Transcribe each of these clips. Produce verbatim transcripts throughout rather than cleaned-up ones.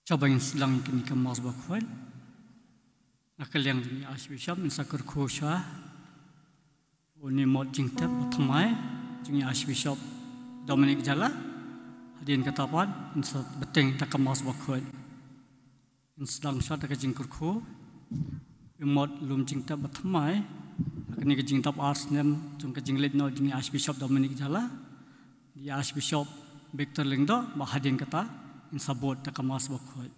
Shuwa ba ngin sdang ïa kane ka Mass bakhuid, na ka liang jong i Archbishop, ngin sa kyrkhu shuwa uni u mot jingtep ba thymmai jong i Archbishop Dominic Jala. Hadien kata pat ngin sa bteng da ka Mass bakhuid. Ngin sdang shuwa da ka jingkyrkhu ïa u mot lum jingtep ba thymmai ha kane ka jingdap ar snem jong ka jingleit noh jong i Archbishop Dominic Jala, i Archbishop Victor Lyngdoh, bad hadien kata ngin sa bud da ka Mass bakhuid.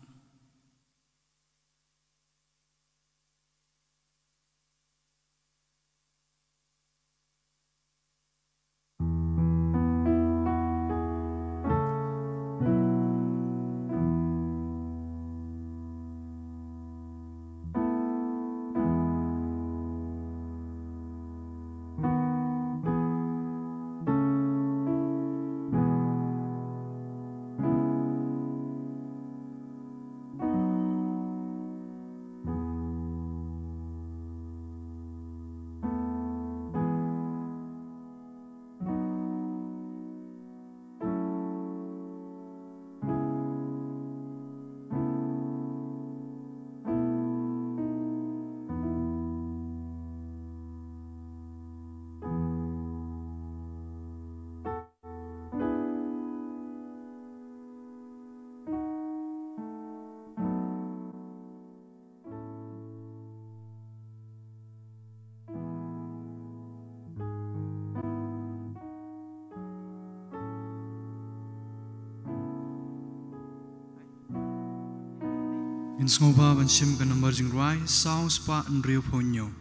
Ngin sngewbha ban shim ka nambar jingrwai saw spah hynriewphew hynñiew.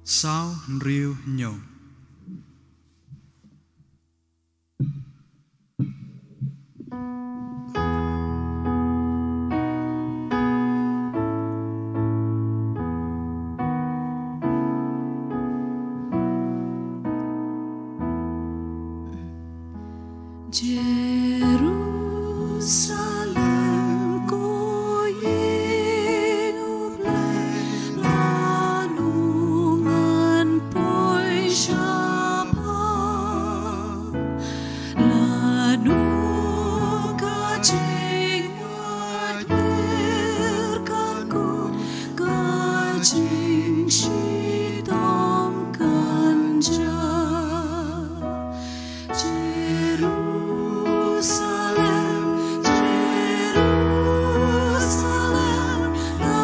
Saw hynriew hynñiew. Jerusalem, ko ïing U Blei, lano ngan poi shaphang, lano ka jingwad ler kan kut, ka jingshitom kan jia. Jerusalem, Jerusalem, nga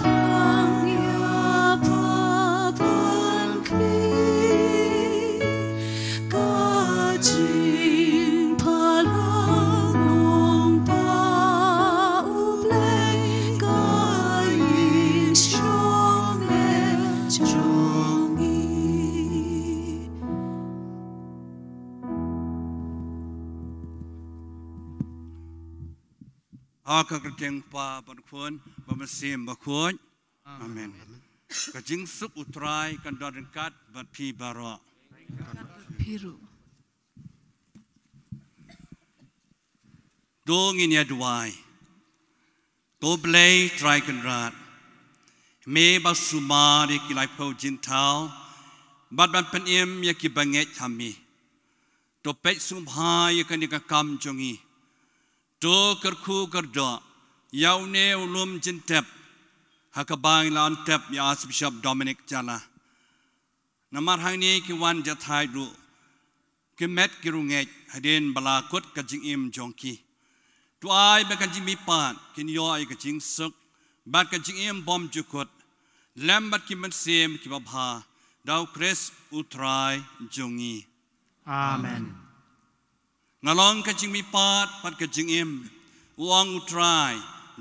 thrang ïa pha ban khmih. Ka jingphalang long ba U Blei, ka ïing shong ne jong ngi. Ha ka kyrteng Kpa bad Khun bad Mynsiem Bakhuid. Amen. Ka jingsuk U Trai kan don ryngkat bad phi baroh. Phi ruh. To ngin ïa duwai. Ko Blei Trai Kynrad, me ba sumar ïa ki laiphew jingthaw bad ban pynim ïa ki bangeit ha me. To peit sngewbha ïa kane ka kam jong ngi. To kyrkhu kyrdoh ïa une u lum jingtep ha kaba ngi la tep ïa Archbishop Dominic Jala. Namar hangne ki wan jahthait ruh, ki met ki rungeit hadien ba la kut ka jingim jong ki. To ai ba ka jingmihpat kin ïoh ïa ka jingsuk bad ka jingim bymjukut lem bad ki mynsiem kiba bha, da U Khrist U Trai jong ngi. Amen. Nga long ka jingmihpat bad ka jingim, u ong U Trai.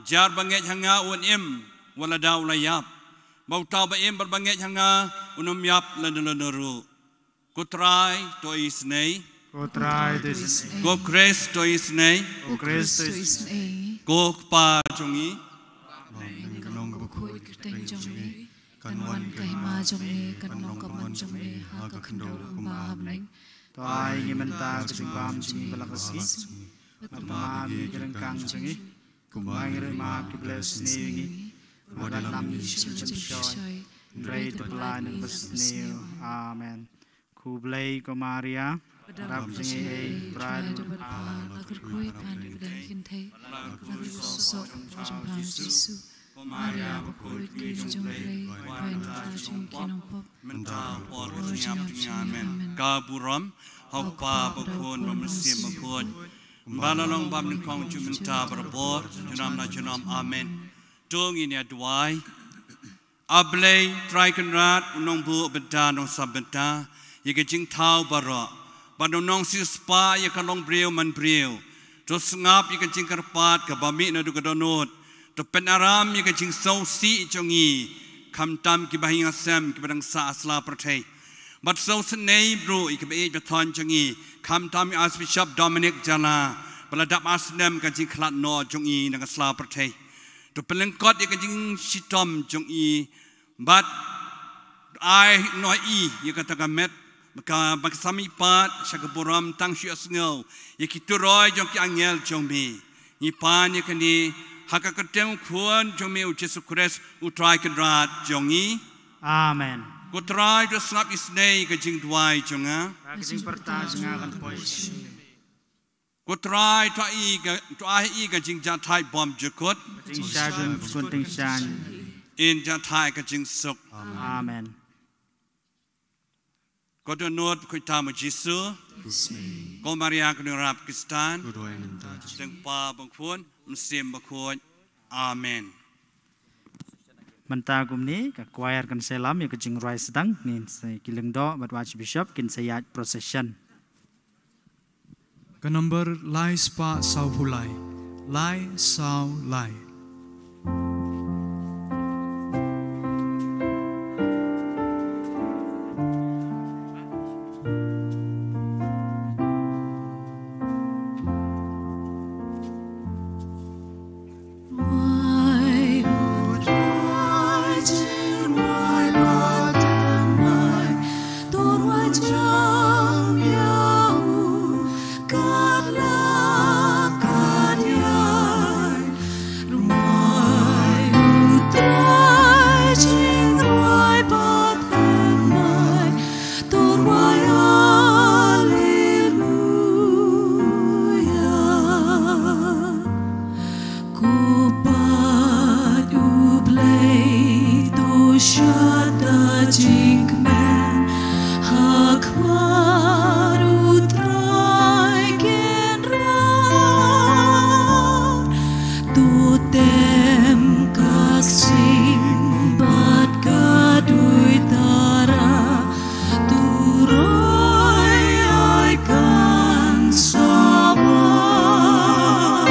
Jar ba ngeit ha nga un im wat lada u la ïap, bad uta uba im bad ba ngeit ha nga un ym ïap lano lano ruh. Ko Trai to isynei. Ko Trai to isynei. Ko Khrist to isynei. Ko Khrist to isynei. Ko Kpa jong ngi. Ba ha bneng kan long kaba khuid ka kyrteng jong me. Kan wan ka hima jong me, kan long ka mon jong me ha ka khyndew ruh kumba ha bneng. To ai ngi mynta ka jingbam jong ngi ba la ka sngi. Bad to map ïa ki ryngkang jong ngi, kumba ngi ruh ngi map ïa kiba la isynei ïa ngi. Wat lam ngi sha ka jingshoi, hynrei to pyllait na kaba sniew. Amen. Khublei ko Maria. Dap jingïeit, Trai da bad pha, la kyrkhu ïa pha na ka bynta ki kynthei, la kyrkhu ïa u soh jong pha Jisu. Ko Maria bakhuid, kyrkhu jong U Blei, pha ïa ngi ki nongpop, mynta ha ka por ka jingïap jong ngi. Amen. Ka burom ha U Kpa, bad U Khun, bad U Mynsiem Bakhuid, kumba la long bad nyngkong, juh mynta, barabor, junom la junom. Amen. To ngin ïa duwai. A Blei Trai Kynrad, U Nongbuh bynta, Nongsap bynta ïa ka jingthaw baroh, bad U Nongsiewspah ïa ka longbriew manbriew. To sngap ïa ka jingkyrpad kaba mih naduh ka dohnud. To pynaram ïa ka jingsngewsih jong ngi, khamtam kiba ha ïing ha sem, kiba dang sah ha sla pyrthei. Bad sngewsynei ruh ïa kiba ïeit ba thon jong ngi, khamtam ïa u Archbishop Dominic Jala, ba la dap ar snem ka jingkhlad noh jong ngi na ka sla pyrthei. To pynlyngkot ïa ka jingshitom jong ngi, bad ai noh ïa kata ka met, ka, ba ka sa mihpat sha ka burom tang shu ïohsngew ïa ki turoi jong ki angel jong me. Ngi pan ïa kane ha ka kyrteng U Khun jong me, U Jisu Khrist, U Trai Kynrad jong ngi. Amen. Ko Trai, to sngap isynei ka jingduwai jong nga. Ka jingpyrta jong nga kan poi sha me. Ko Trai, to ai ka, to ai ka jingjahthait bymjukut. Jingshah jingshun tyngshaiñ. In jahthait ka jingsuk. Amen. Ko Dohnud Bakhuid Tam U Jisu. Ko Maria ka nongrap Khristan. Ko duwai mynta. Teng Pa, bad Khun, Mynsiem Bakhuid. Amen. Mynta kumne ka choir kan sa lam ïa ka jingrwai sdang, ngin sa, ki lyngdoh bad u Archbishop kin sa ïaid procession. Ka number lai spah saw phew lai. Lai saw lai. Ko Blei, to shad da jingkmen ha khmat U Trai Kynrad. To tem ka sing bad ka duitara, to roi ai kan sa wan.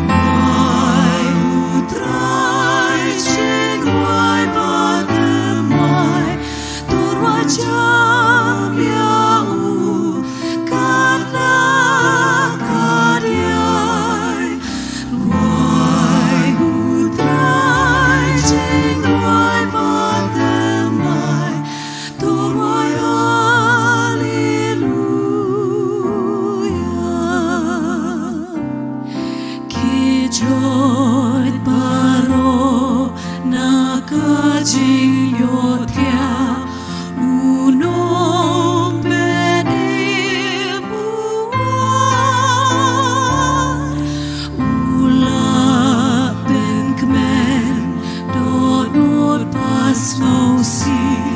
Wai U Trai, jingrwai bad thymmai, to rwai jam ïa u katba kadei. Wai U Trai, jingrwai bad thymmai, to rwai Alleluia. Ki joit baroh na ka jingïohthiah, u nongpynim u wan, u la pynkmen dohnud bad sngewsih,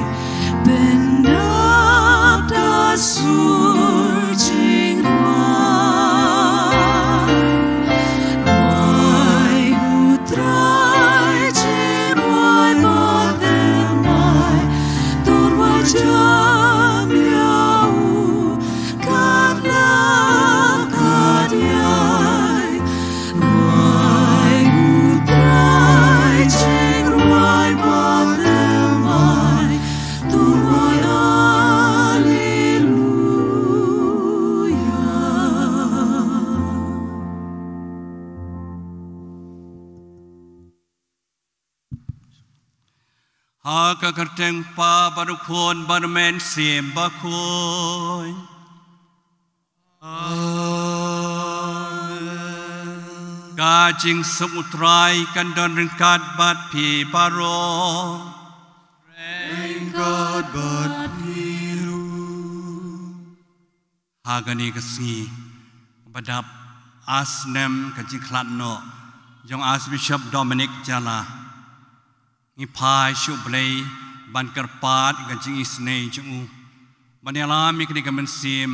pyndap da sur jingrwai. Wai U Trai, jingrwai bad thymmai, to rwai jam ïa u katba kadei. Wai U Trai, jingrwai bad thymmai, to rwai Alleluia. Ha ka kyrteng Pa bad U Khun bad U Mynsiem Bakhuid. Amen. Ka jingsuk U Trai kan don ryngkat bad phi baroh. Ryngkat bad phi ruh. Ha kane ka sngi ba dap ar snem ka jingkhlad noh jong Archbishop Dominic Jala, ngi phai sha U Blei ban kyrpad ka jingisynei jong u ban ïalam ïa kane ka mynsiem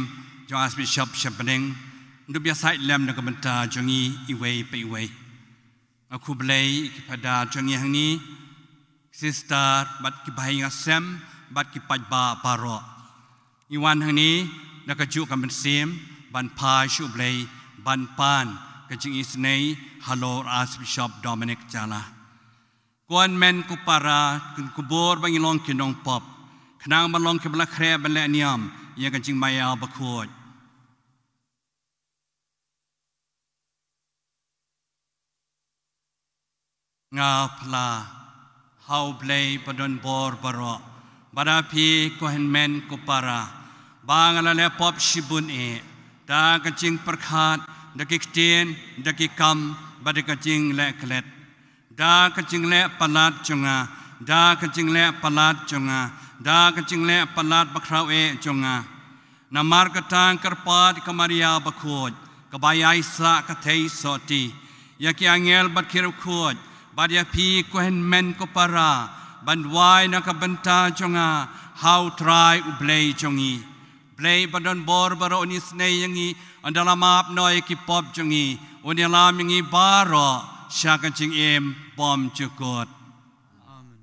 jong Archbishop sha bneng, ndup ïasaid lem na ka bynta jong ngi iwei pa iwei. Nga khublei ïa ki phadar jong ngi hangne, sister bad ki bahaïing hasem bad ki paidbah baroh. Ngi wan hangne da kajuh ka mynsiem ban phai sha U Blei ban pan ka jingisynei halor Archbishop Dominic Jala. Ko hynmen ko para, kin kubur ba ngi long ki nongpop, khnang ban long kiba la khreh ban leh niam ïa ka jingmaïa bakhuid. Nga phla ha U Blei badonbor baroh, bad ha phi ko hynmen ko para, ba nga la leh pop shibun eh, da ka jingpyrkhat, da ki ktien, da ki kam, bad da ka jingleh klet, da ka jingleh palat jong nga, da ka jingleh palat jong nga, da ka jingleh palat bakhraw eh jong nga. Namar kata nga kyrpad ïa ka Maria bakhuid, kaba ïaisah ka thei sotti, ïa ki angel bad ki riewkhuid, bad ïa phi ko hynmen ko para, ban duwai na ka bynta jong nga ha U Trai U Blei jong ngi. Blei badonbor baroh un isynei ïa ngi, un da la map noh ïa ki pop jong ngi, un ïalam ïa ngi baroh sha ka jingim bymjukut. Amen.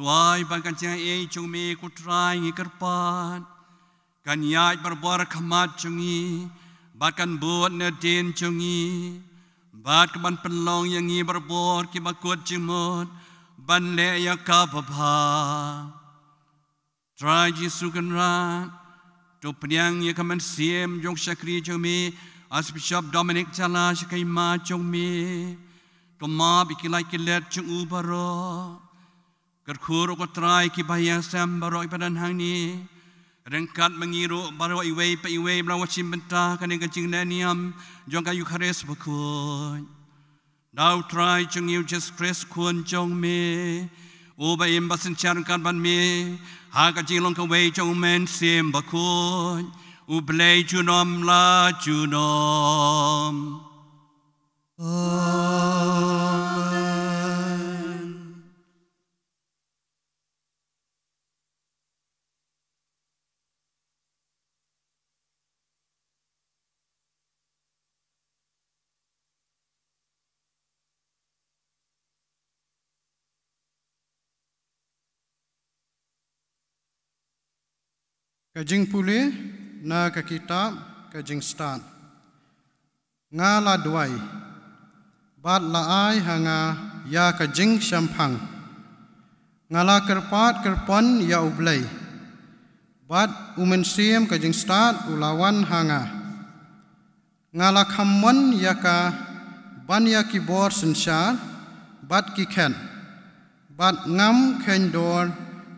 Duwai ba ka jingaiei jong me ko Trai ngi kyrpad kan ïaid barabor ha khmat jong ngi bad kan bud na dien jong ngi, bad kan ban pynlong ïa ngi barabor kiba kut jingmut ban leh ïa ka babha. Trai Jisu Kynrad, to pdiang ïa ka mynsiem jong u shakri jong me Archbishop Dominic Jala sha ka hima jong me. To map ïa ki lait ki let jong u baroh. Kyrkhu ruh ko Trai kiba ïashem baroh kiba don hangne, ryngkat ma ngi ruh baroh iwei pa iwei ba la shim bynta kane ka jingleh niam jong ka Eukharist bakhuid. Da u Trai jong ngi u Jisu Khrist Khun jong me, uba im bad synshar ryngkat bad me ha ka jinglong kawei jong u Mynsiem Bakhuid, U Blei junom la junom. Amen. Ka jingpule na ka kitab Ka Jingstad. Nga la duwai, bad la ai ha nga ïa ka jingshemphang. Nga la kyrpad kyrpon ïa U Blei, bad U Mynsiem Ka Jingstad u la wan ha nga. Nga la kham mon ïa ka ban ïa ki bor synshar bad ki khet, bad ngam kheiñ dor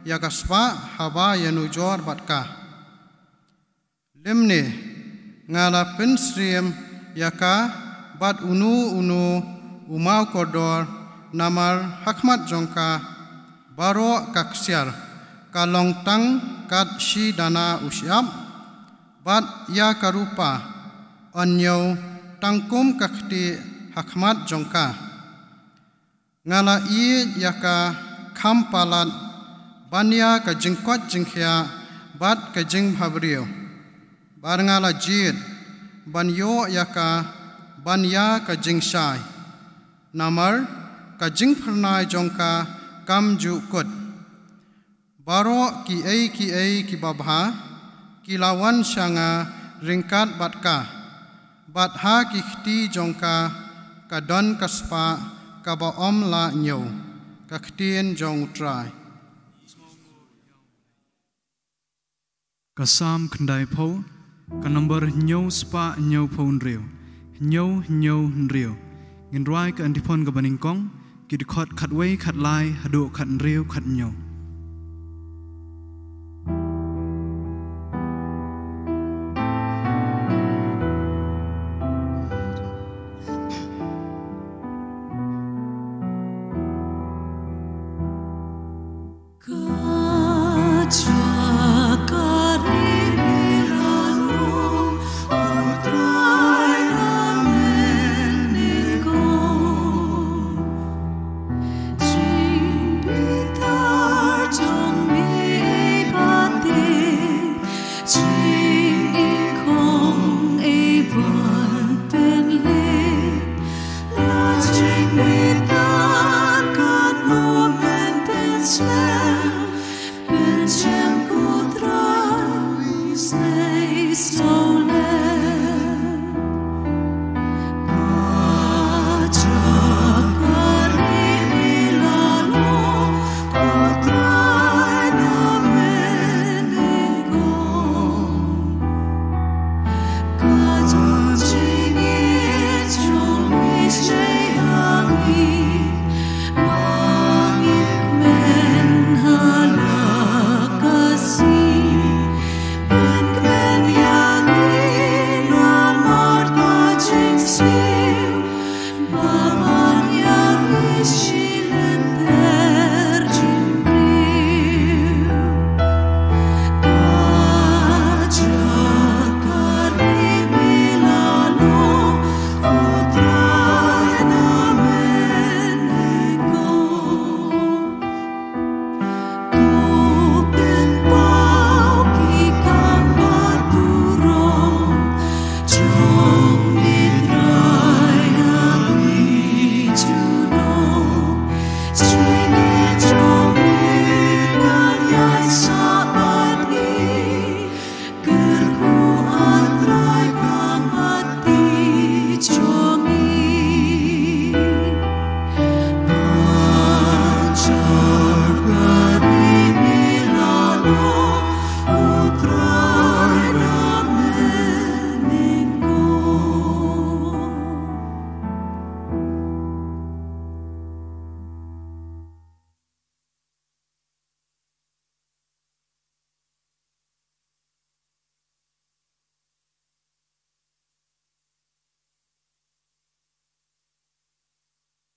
ïa ka spah haba ïanujor bad ka. Lymne nga la pynsyriem ïa ka bad uno uno u mawkordor, namar ha khmat jong ka baroh ka ksiar ka long tang kat shi dana u shyiap, bad ïa ka rupa yn ñiew tang kum ka ktieh ha khmat jong ka. Nga la ïeit ïa ka kham palat ban ïa ka jingkoit jingkhiah bad ka jingbhabriew, bad nga la jied ban ïoh ïa ka ban ïa ka jingshai, namar ka jingphyrnai jong ka kam ju kut. Baroh kiei kiei kiba bha ki la wan sha nga ryngkat bad ka, bad ha ki kti jong ka ka don ka spah kaba ym lah ñiew. Ka ktien jong U Trai. Ka Salm khyndaiphew, ka nombor hynñiew spah hynñiewphew hynriew, hynñiew hynñiew hynriew. Ngin rwai ka antiphon kaba nyngkong, ki dkhot khatwei khatlai haduh khathynriew khathynñiew.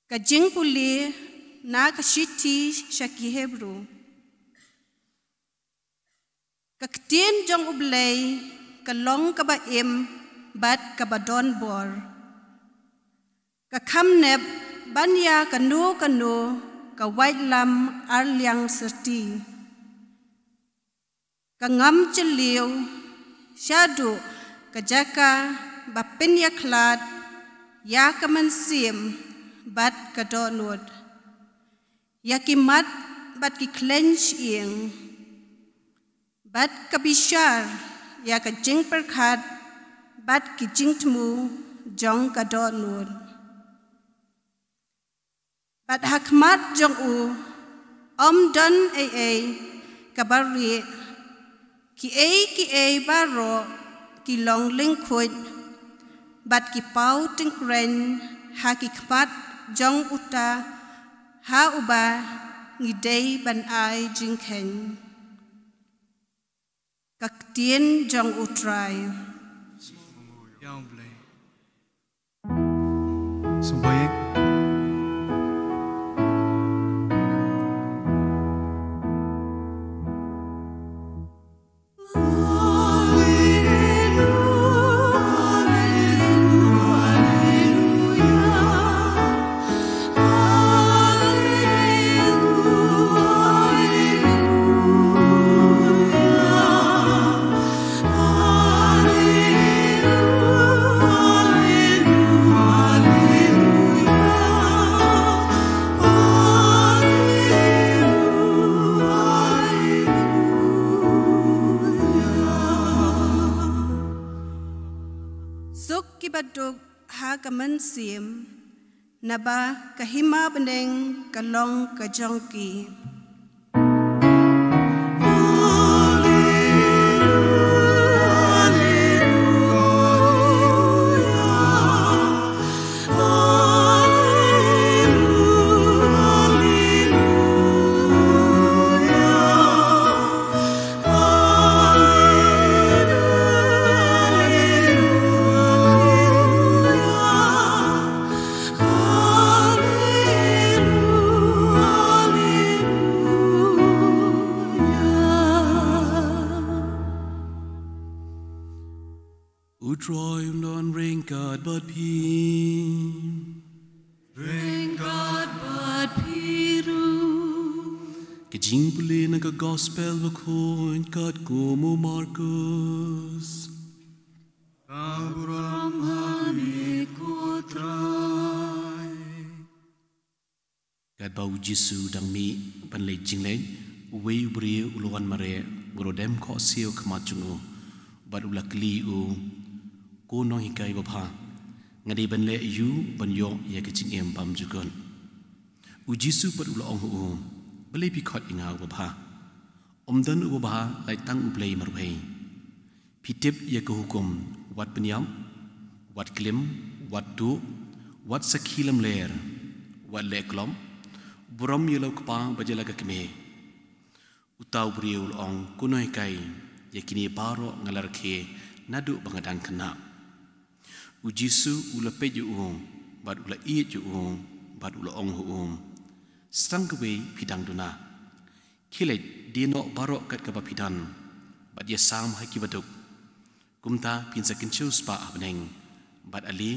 Ka jingpule na ka shithi sha ki Hebru. Ka ktien jong U Blei ka long kaba im bad kaba don bor. Ka kham nep ban ïa kano kano ka waitlam arliang syrti. Ka ngam jylliew shaduh ka jaka ba pynïakhlad ïa ka mynsiem bad ka dohnud, ïa ki mat bad ki khlaiñ shyieng, bad ka bishar ïa ka jingpyrkhat bad ki jingthmu jong ka dohnud. Bad ha khmat jong u ym don ei ei kaba rieh. Kiei kiei baroh ki long lyngkhuid bad ki paw tyngkreiñ ha ki khmat jong uta ha uba ngi dei ban ai jingkheiñ. Ka ktien jong U Trai. Ïa U Blei. Sngewbha ïa Suk kiba duk ha ka mynsiem, naba ka hima bneng ka long ka jong ki. U Trai un don ryngkat bad phi. Ryngkat bad phi ruh. Ka jingpule na ka Gospel Bakhuid katkum u Markus. Ka burom ha me ko Trai. Katba u Jisu u dang mih ban leit jingleit, uwei u briew u la wan mareh, u la dem khohsiew ha khmat jong u, bad u la kylli ïa u, Ko Nonghikai babha, nga dei ban leh aïu ban ïoh ïa ka jingim bymjukut? U Jisu pat u la ong ha u, Balei phi khot ïa nga u babha? Ym don u babha, lait tang U Blei marwei. Phi tip ïa ka hukum, wat pynïap, wat klim, wat tuh, wat sakhi lamler, wat leh klop, burom ïa la u kpa bad ïa la ka kmie. Uta u briew u la ong, Ko Nonghikai, ïa kine baroh nga la rakhe naduh ba nga dang khynnah. U Jisu u la peit ïa u, bad u la ïeit ïa u, bad u la ong ha u, Sdang kawei phi dang duna. Khie leit, die noh baroh kat kaba phi don, bad ïasam ha ki baduk. Kumta phin sa kynshew spah ha bneng, bad ale,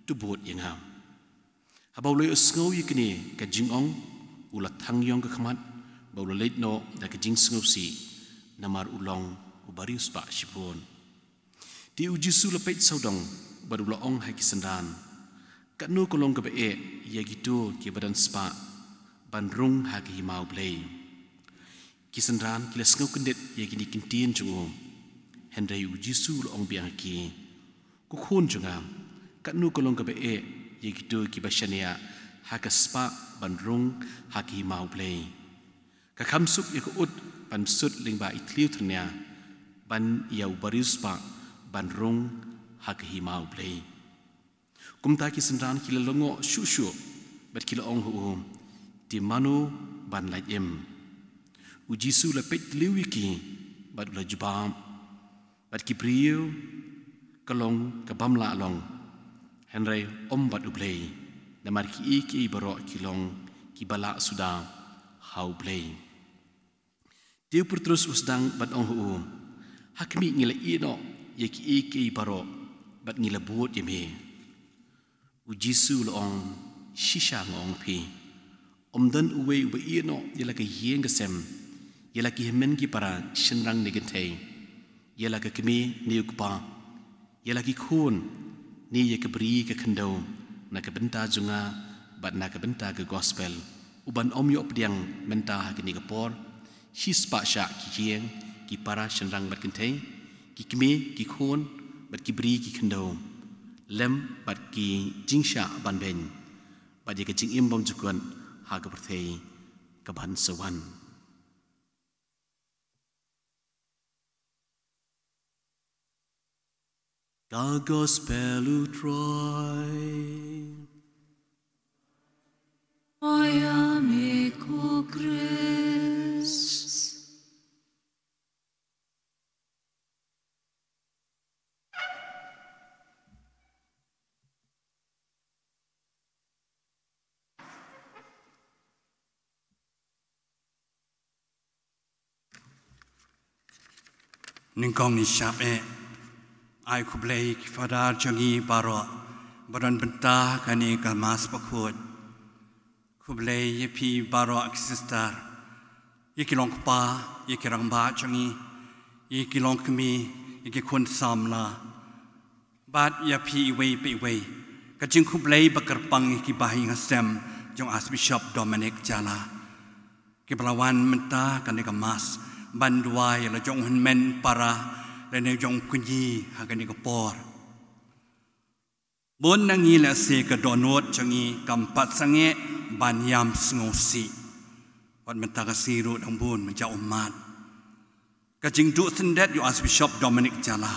to bud ïa nga. Haba u la ïohsngew ïa kane ka jingong, u la thang ïong ka khmat, bad u la leit noh da ka jingsngewsih, namar u long u bariewspah shibun. Te u Jisu u la peit sawdong, bad u la ong ha ki synran, Katno ka long kaba eh ïa kito kiba don spah ban rung ha ka hima U Blei. Ki synran ki la sngew kyndit ïa kine ki ktien jong u. Hynrei u Jisu u la ong biang ha ki, Ko khun jong nga, katno ka long kaba eh ïa kito kiba shaniah ha ka spah ban rung ha ka hima U Blei. Ka kham suk ïa ka ut ban sut lyngba i thliew tyrnia, ban ïa u bariewspah ban rung ha ka hima U Blei. Kumta ki synran ki la lyngngoh shuh shuh, bad ki la ong ha u, Te mano ban lait im? U Jisu u la peit tliw ïa ki, bad u la jubab, Bad ki briew ka long ka bym lah long, hynrei ym bad U Blei. namar kiei kiei baroh ki long kiba lah suda ha U Blei. Te u Petrus u sdang bad ong ha u, ha khmih, ngi la ïeh noh ïa kiei kiei baroh bad ngi la bud ïa me. U Jisu u la ong, shisha nga ong ïa phi, ym don uwei uba ïeh noh ïa la ka ïing ka sem, ïa la ki hynmen ki para, shynrang ne kynthei, ïa la ka kmie ne u kpa, ïa la ki khun ne ïa ka bri ka khyndew, na ka bynta jong nga bad na ka bynta ka gospel, u ban ym ïoh pdiang mynta ha kane ka por shispah shah ki ïing, ki para shynrang bad kynthei, ki kmie, ki khun bad ki bri ki khyndew, lem bad ki jingshah ban beiñ, bad ïa ka jingim bymjukut ha ka pyrthei ka ban sa wan. Ka Gospel u Trai. Ïa me ko Khrist. Nyngkong ngin ïa shah eh, ai khublei ki Father jong ngi baroh ba don bynta kane ka Mass bakhuid. Khublei ïa phi baroh ki sister, ïa ki long kpa, ïa ki rangbah jong ngi, ïa ki long kmie, ïa ki khun samla, bad ïa phi iwei pa iwei. Ka jingkhublei ba kyrpang ïa ki bahaïing hasem jong Archbishop Dominic Jala, kiba la wan mynta kane ka Mass ban duwai ïa la jong u hynmen para lane jong u kñi ha kane ka por. Bun na ngi lehse ka dohnud jong ngi kam pat sangeh ban ïam sngewsih. Wat mynta ka sngi ruh dang bun mynta ummat. Ka jingduh syndet ïa u Archbishop Dominic Jala.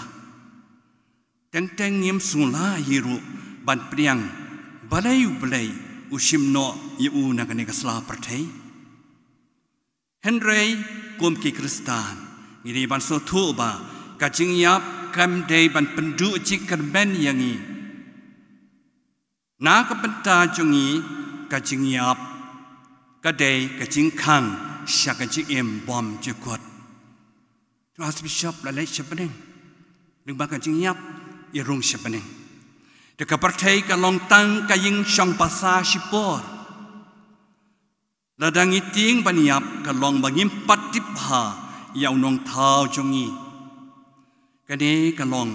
Teng teng ngim sngewlah hi ruh ban pdiang balei U Blei u shim noh ïa u na kane ka sla pyrthei. Hynrei kum ki Khristan, ngi dei ban sngewthuh ba ka jingïap kam dei ban pynduh jingkyrmen ïa ngi. Na ka bynta jong ngi, ka jingïap ka dei ka jingkhang sha ka jingim bymjukut. U Archbishop la leit sha bneng. Lyngba ka jingïap i rung sha bneng. Te ka pyrthei ka long tang ka ïing shong basa shipor. Lada ngi tieng ban ïap, ka long ba ngim pat tip bha ïa u Nongthaw jong ngi. Kane ka long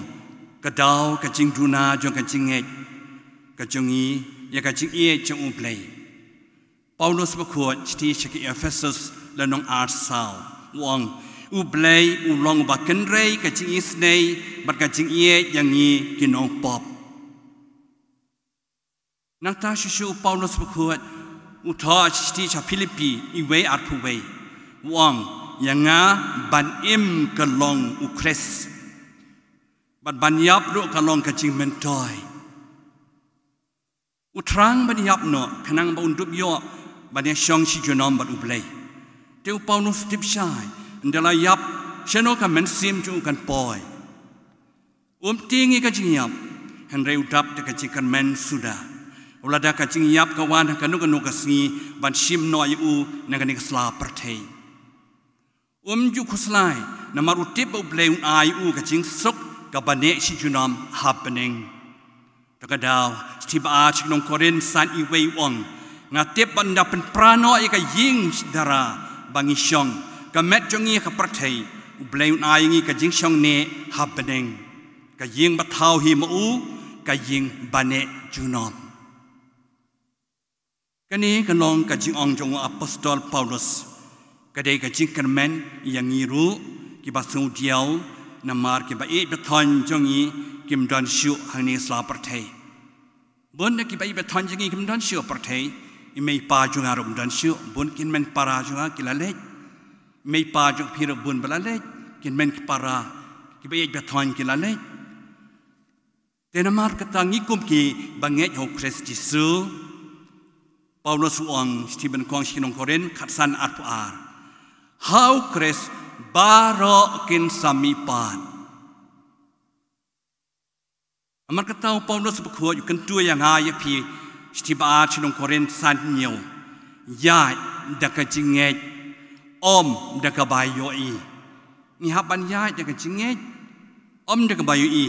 ka daw ka jingduna jong ka jingngeit ka jong ngi ïa ka jingïeit jong U Blei. Paulus bakhuid, shithi sha ki Ephesus, lynnong ar saw, u ong, U Blei u long uba kynrei ka jingisynei bad ka jingïeit ïa ngi ki nongpop. Nangta shisha u Paulus bakhuid u thoh shithi sha Philippi, iwei arphew wei, u ong, ïa nga ban im ka long U Khrist, bad ban ïap ruh ka long ka jingmyntoi. U thrang ban ïap noh khnang ba un dup ïoh ban ïashong shi junom bad U Blei. Te u Paulus u tip shai, ynda la ïap, shano ka mynsiem jong u kan poi? Um tieng ïa ka jingïap, hynrei u dap da ka jingkyrmen suda. Wat lada ka jingïap ka wan ha kano kano ka sngi ban shim noh ïa u na kane ka sla pyrthei. Um ju khuslai, namar u tip ba U Blei un ai ïa u ka jingsuk kaba neh shi junom ha bneng. To ka daw, shithi ba ar sha ki nong Korinth san, iwei, u ong, nga tip ba ynda pynpra noh ïa ka ïing dara ba ngi shong, ka met jong ngi ha ka pyrthei, U Blei un ai ïa ngi ka jingshong neh ha bneng, ka ïing ba thaw hi ma u, ka ïing ba neh junom. Kane ka long ka jingong jong u apostol Paulus. Ka dei ka jingkyrmen ïa ngi ruh kiba sngewdiaw, namar kiba ïeit ba thon jong ngi kim don shuh hangne sla pyrthei. Bun na kiba ïeit ba thon jong ngi kim don shuh pyrthei. I mei pa jong nga ruh kim don shuh, bun ki hynmen para jong nga ki la leit. I mei pa jong phi ruh bun ba la leit, ki hynmen ki para, kiba ïeit ba thon ki la leit. Te namar kata ngi kum kiba ngeit ha u Khrist Jisu, Paulus u ong, shithi ba nyngkong sha ki nong Korinth khatsan arphew ar, ha u Khrist baroh kin sa mihpat. Namar kata u Paulus bakhuid u kyntu ïa nga ïa phi, Shithi ba ar sha ki nong Korinth san hynñiew. Ïaid da ka jingngeit, ym da kaba ïohi. Ngi hap ban ïaid da ka jingngeit, ym da kaba ïohi.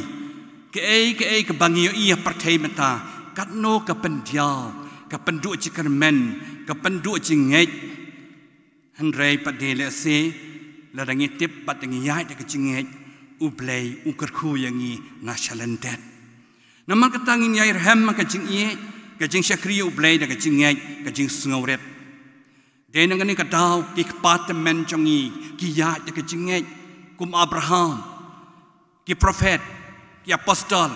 Kaei kaei kaba ngi ïohi ha pyrthei mynta, katno ka pyndiaw, ka pynduh jingkyrmen, ka pynduh jingngeit. Hynrei pat de lehse, lada ngi tip bad ngi ïaid da ka jingngeit, U Blei u kyrkhu ïa ngi na shalyndet. Namar kata ngin ïai rhem ha ka jingïeit, ka jingshakri ïa U Blei da ka jingngeit, ka jingsngewrit. Dei na kane ka daw ki kpa tymmen jong ngi ki ïaid da ka jingngeit, kum Abraham, ki prophet, ki apostol,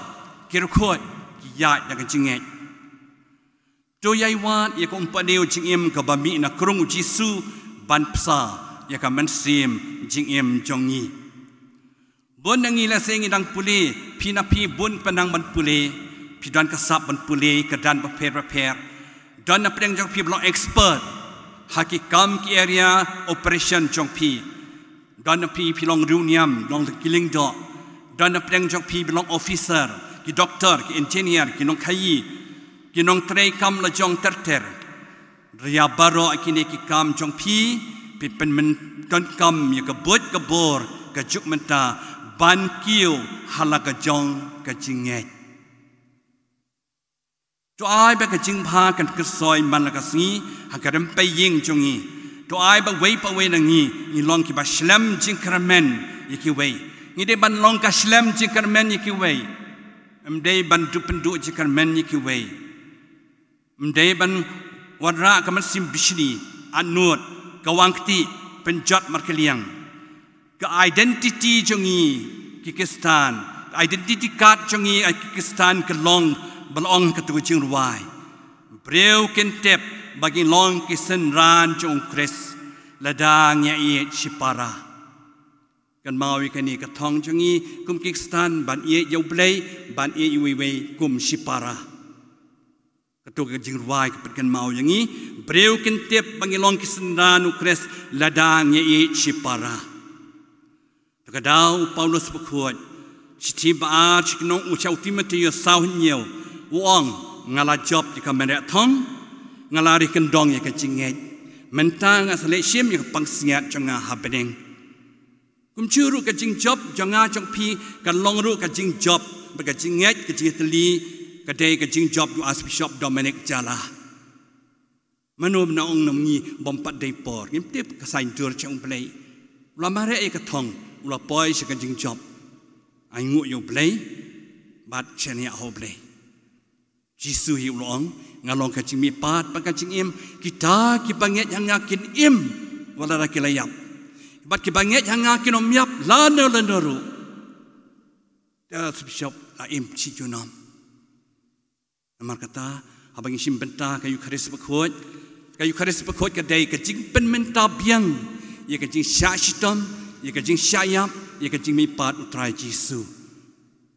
ki riewkhuid, ki ïaid da ka jingngeit. To ïai wad ïa ka umphniang jingim kaba mih na krung U Jisu ban bsa ïa ka mynsiem jingim jong ngi. Bun na ngi lehse ngi dang pule, phi na phi bun pynang ban pule, phi don ka sap ban pule ka dan bapher bapher. Don na pdeng jong phi ba long expert ha ki kam ki area operation jong phi. Don na phi phi long riewniam, long ki lyngdoh. Don na pdeng jong phi ba long officer, ki doctor, ki engineer, ki nongkhaïi, ki nongtrei kam la jong ter ter. Ria baroh kine ki kam jong phi, phi pynmyndonkam ïa ka buit ka bor ka juk mynta ban kiew ha la ka jong ka jingngeit. To ai ba ka jingbha kan kyrsoi man la ka sngi ha ka rympei ïing jong ngi. To ai ba wei pa wei na ngi ngi long kiba shlem jingkyrmen ïa kiwei. Ngi dei ban long ka shlem jingkyrmen ïa kiwei. Ym dei ban duh pynduh jingkyrmen ïa kiwei. Ym dei ban wanrah ka mynsiem bishni, atnud, ka wang kti, pynjot markylliang. Ka identity jong ngi ki Khristan, ka identity card jong ngi ki Khristan ka long ba la ong ha kato ka jingrwai. Briew kin tip ba ngi long ki synran jong U Khrist lada ngi ïeit shipara. Kynmaw ïa kane ka thong jong ngi kum ki Khristan ban ïeit ïa U Blei, ban ïeit iwei iwei kum shipara. Kato ka jingrwai ka pynkynmaw ïa ngi, briew kin tip ba ngi long ki synran U Khrist lada ngi ïeit shipara. Te ka daw u Paulus bakhuid, shithi ba ar sha ki nong u sha u Timothi saw hynñiew, u ong, nga la jop ïa ka mareh thong, nga la ri kyndong ïa ka jingngeit. Mynta nga sa leh shim ïa ka pansngiat jong nga ha bneng. Kumjuh ruh ka jingjop jong nga jong phi kan long ruh ka jingjop bad ka jingngeit, ka jingtylli, ka dei ka jingjop jong u Archbishop Dominic Jala. Mano mano ong na ngi bym pat dei por, ngim tip ka saiñdur jong U Blei. U la mareh ïa ka thong, u la poi sha ka jingjop. Ai nguh ïa U Blei bad shaniah ha U Blei. Jisu hi u la ong, nga long ka jingmihpat bad ka jingim, kita kiba ngeit ha nga kin im wat la da ki la ïap, bad kiba ngeit ha nga kin ym ïap lano lano ruh. Te la shu shop la im shi junom. Namar kata, haba ngi shim bynta ka Eukharist bakhuid, ka Eukharist bakhuid ka dei ka jingpynmynta biang ïa ka jingshah shitom, ïa ka jingshah ïap, ïa ka jingmihpat U Trai Jisu.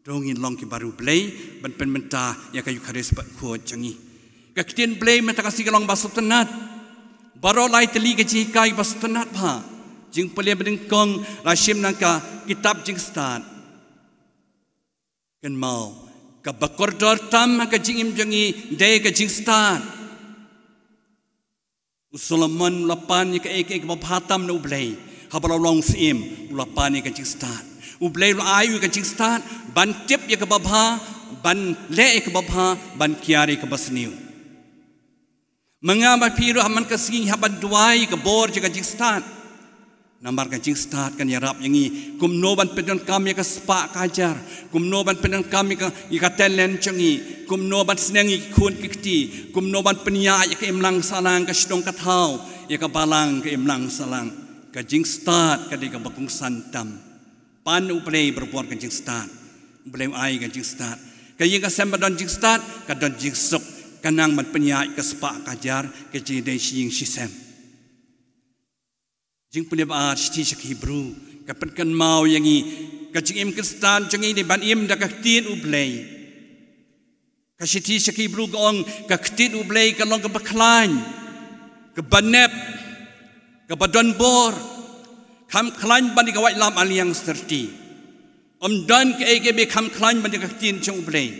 To ngin long kiba riewblei ban pynmynta ïa ka Eukharist bakhuid jong ngi. Ka ktien Blei mynta ka sngi ka long ba sngewtynnat. Baroh lai tylli ka jinghikai ba sngewtynnat bha. Jingpule ba nyngkong la shim na ka kitab Jingstad. Kynmaw, kaba kordor tam ha ka jingim jong ngi dei ka jingstad. U Solomon u la pan ïa kaei kaei kaba bha tam na U Blei. Haba la long u syiem, u la pan ïa ka jingstad. U Blei u la ai u ïa ka jingstad ban tip ïa kaba bha, ban leh ïa kaba bha, ban kiar ïa kaba sniew. Ma nga ma phi ruh ha man ka sngi hap ban duwai ïa ka bor jong ka jingstad. Namar ka jingstad kan ïarap ïa ngi kumno ban pyndonkam ïa ka spah ka hajar, kumno ban pyndonkam ïa ka, ïa ka talent jong ngi, kumno ban sneng ïa ki khun ki kti, kumno ban pynïaid ïa ka imlang sahlang, ka shnong ka thaw, ïa ka balang ka imlang sahlang. Ka jingstad ka dei kaba kongsan tam. Pan U Blei barabor ka jingstad. U Blei u ai ka jingstad. Ka ïing ka sem ba don jingstad ka don jingsuk, ka nang ban pynïaid ka spah ka hajar, ka jingdei shi ïing shi sem. Jingpule ba ar, shithi sha ki Hebru ka pynkynmaw ïa ngi, ka jingim Khristan jong ngi dei ban im da ka ktien U Blei. Ka shithi sha ki Hebru ka ong, ka ktien U Blei ka long kaba khlaiñ, kaba nep, kaba don bor. Kham khlaiñ ban ïa ka waitlam aliang syrti. Ym don kaei kaei ba kham khlaiñ ban ïa ka ktien jong U Blei.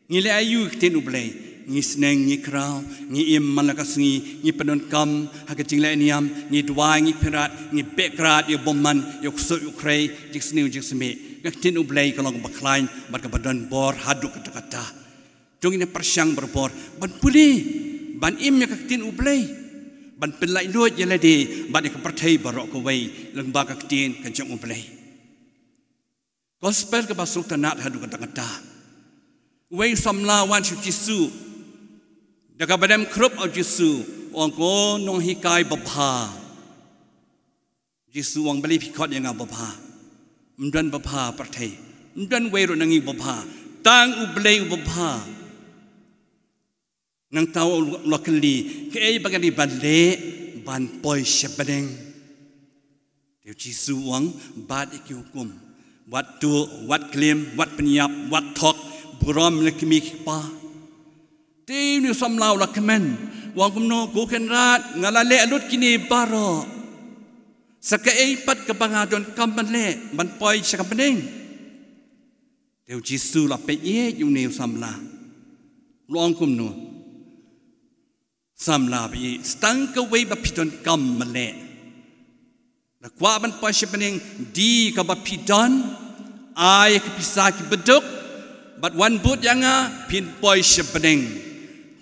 Ngi leh aïu ïa ka ktien U Blei? Ngi sneng, ngi khraw, ngi im man la ka sngi, ngi pyndonkam ha ka jingleh niam, ngi duwai, ngi pyrkhat, ngi beh krad ïa u bymman, ïa u ksuid u khrei, jingsniew jingsmih. Ka ktien U Blei ka long kaba khlaiñ bad kaba don bor haduh katta katta. To ngin ïa pyrshang barabor ban pule, ban im ïa ka ktien U Blei, ban pynlait luid ïa lade bad ïa ka pyrthei baroh kawei lyngba ka ktien ka jong U Blei. Gospel kaba sngewtynnat haduh katta katta. Uwei u samla wan sha u Jisu, da kaba dem khrup ha u Jisu, u ong, "Ko Nonghikai babha." U Jisu u ong, "Balei phi khot ïa nga babha? Ym don babha ha pyrthei. Ym don uwei ruh na ngi babha. Tang U Blei u babha." Nangta u la kylli, "Kaei ba ngan dei ban leh ban poi sha bneng?" Te u Jisu u ong, "Bat ïa ki hukum. Wat tuh, wat klim, wat pynïap, wat thok, burom ïa ki kmie ki kpa." Te une u samla u la kmen, u ong, "Kumno, ko Kynrad, nga la leh lut kine baroh. Sa kaei pat kaba nga donkam ban leh ban poi sha ka bneng?" Te u Jisu u la peit ïa une u samla, u la ong kumno, "Samla baieit, sa tang kawei ba phi donkam ban leh. Lada kwah ban poi sha bneng, die kaba phi don, ai ïa ki pisa kiba duk, bad wan bud ïa nga, phin poi sha bneng."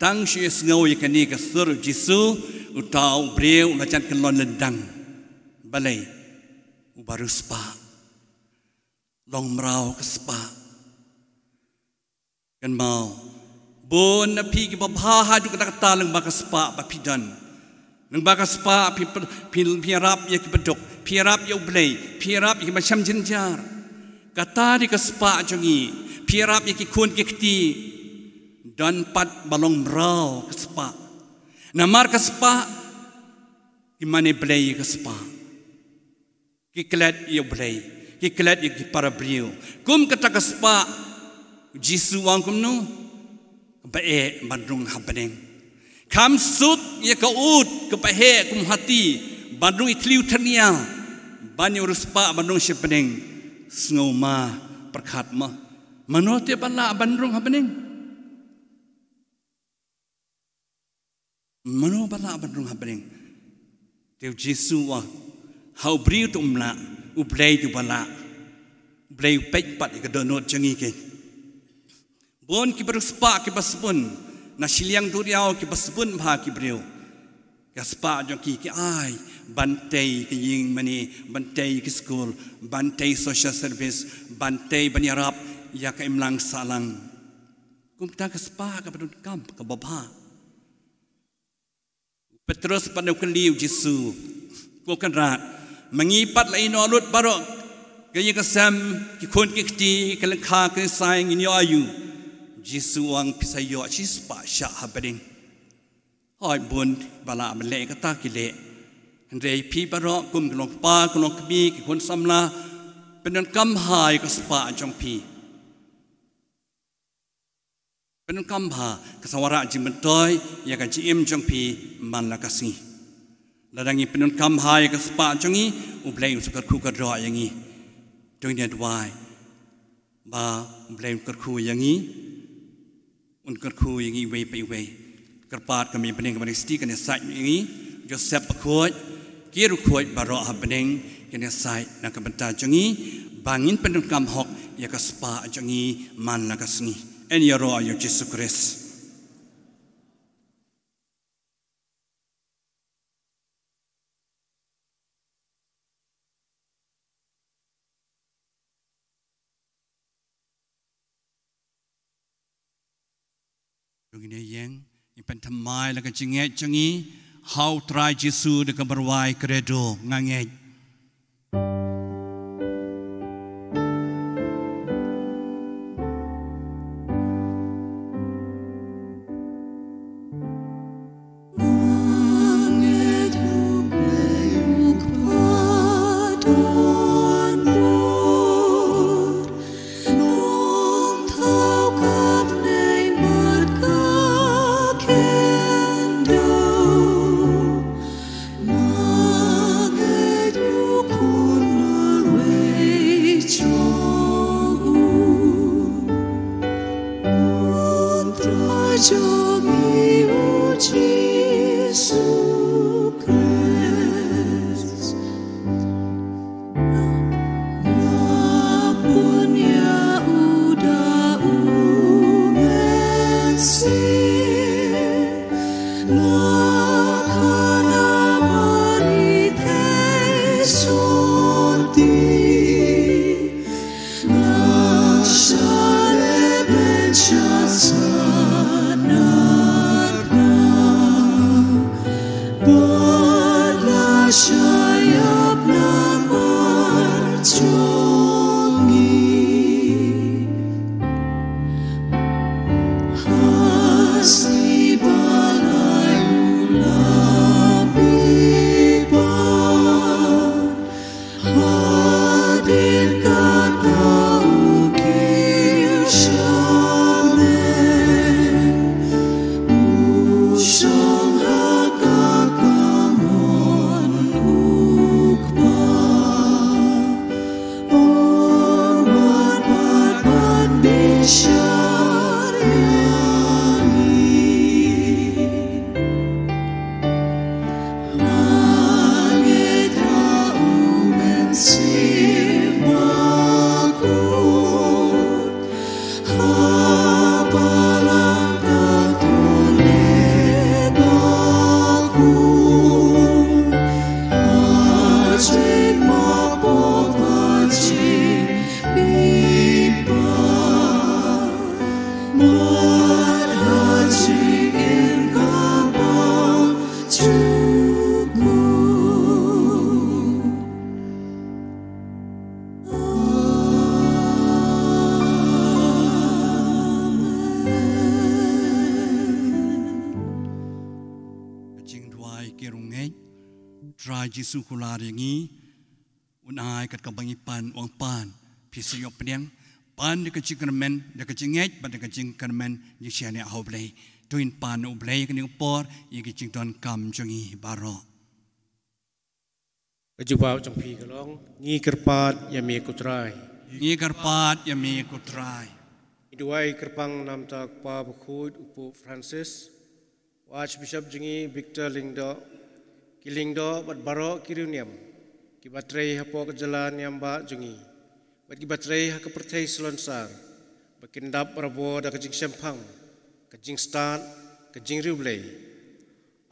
Tang shu ïohsngew ïa kane ka sur u Jisu, uta u briew u la jan kyllon lyndang. Balei? Uba riewspah. Long mraw ka spah. Kynmaw, bun na phi ki babha haduh katta katta lyngba ka spah ba phi don. Lyngba ka spah phi, phi, phi ïarap ïa kiba duk, phi ïarap ïa U Blei, phi ïarap ïa kiba shem jynjar. Kata dei ka spah jong ngi, phi ïarap ïa ki khun ki kti. Don pat ba long mraw ka spah. Namar ka spah, ki mane blei ïa ka spah. Ki klet ïa U Blei, ki klet ïa ki para briew. Kum kata ka spah, u Jisu u ong kumno? Kaba eh ban rung ha bneng. Kham suk ïa ka ud kaba heh kum hati ban rung ïa thliew tyrnia, ban ïa u riewspah ban rung sha bneng. Sngewma, pyrkhat ma, mano te ba lah ban rung ha bneng? Mano ba lah ban rung ha bneng? Te u Jisu u ong, ha u briew te um lah, U Blei te uba lah. U Blei u peit pat ïa ka dohnud jong ngi keiñ. Bun ki riewspah kiba sbun na shiliang duriaw, kiba sbun bha ki briew. Ka spah jong ki ki ai ban tei ka ïing mane, ban tei ki skul, ban tei social service, ban tei ban ïarap ïa ka imlang sahlang. Kumta ka spah kaba donkam, kaba bha. U Petros pat u kylli u Jisu, "Ko Kynrad, ma ngi pat la ïehnoh lut baroh ka ïing ka sem, ki khun ki kti, ka lyngkha ka rynsan, ngin ïoh aïu?" U Jisu u ong, "Phi sa ïoh shispah shah ha bneng." Hooid, bun ba lah ban leh kata ki leh. Hynrei phi baroh kum ki long kpa, ki long kmie, ki khun samla, pyndonkam bha ïa ka spah jong phi. Pyndonkam bha, ka sa wanrah jingmyntoi ïa ka jingim jong phi man la ka sngi. Lada ngi pyndonkam bha ïa ka spah jong ngi, U Blei un sa kyrkhu kyrdoh ïa ngi. To ngin ïa duwai ba U Blei un kyrkhu ïa ngi, un kyrkhu ïa ngi iwei pa iwei. Kyrpad ka Mei Bneng kaba ri sdi kan ïasaid ïa ngi, Joseph Bakhuid, ki riewkhuid baroh ha bneng, kin ïasaid na ka bynta jong ngi, ba ngin pyndonkam hok ïa ka spah jong ngi man la ka sngi. Yn ïaroh ïa U Jisu Khrist. To ngin ïeng, ngin pynthymmai la ka jingngeit jong ngi ha U Trai Jisu da kaba rwai Credo, nga ngeit. Ka jingduwai ki rung ngeit. Trai Jisu kular ïa ngi, un ai kat kaba ngi pan, u ong pan, phi sa ïoh pdiang, pan da ka jingkyrmen, da ka jingngeit bad da ka jingkyrmen, jingshaniah ha U Blei. To ngin pan U Blei kane ka por ïa ka jingdonkam jong ngi baroh. Ka jubab jong phi ka long, ngi kyrpad ïa me ko Trai. Ngi kyrpad ïa me ko Trai. Ngi duwai kyrpang namar ka kpa bakhuid u Pope Francis, u Archbishop jong ngi Victor Lyngdoh, ki lyngdoh bad baroh ki riewniam kiba trei hapoh ka jylla niam bah jong ngi bad kiba trei ha ka pyrthei salonsar, ba kin dap barabor da ka jingshemphang, ka jingstad, ka jingriewblei.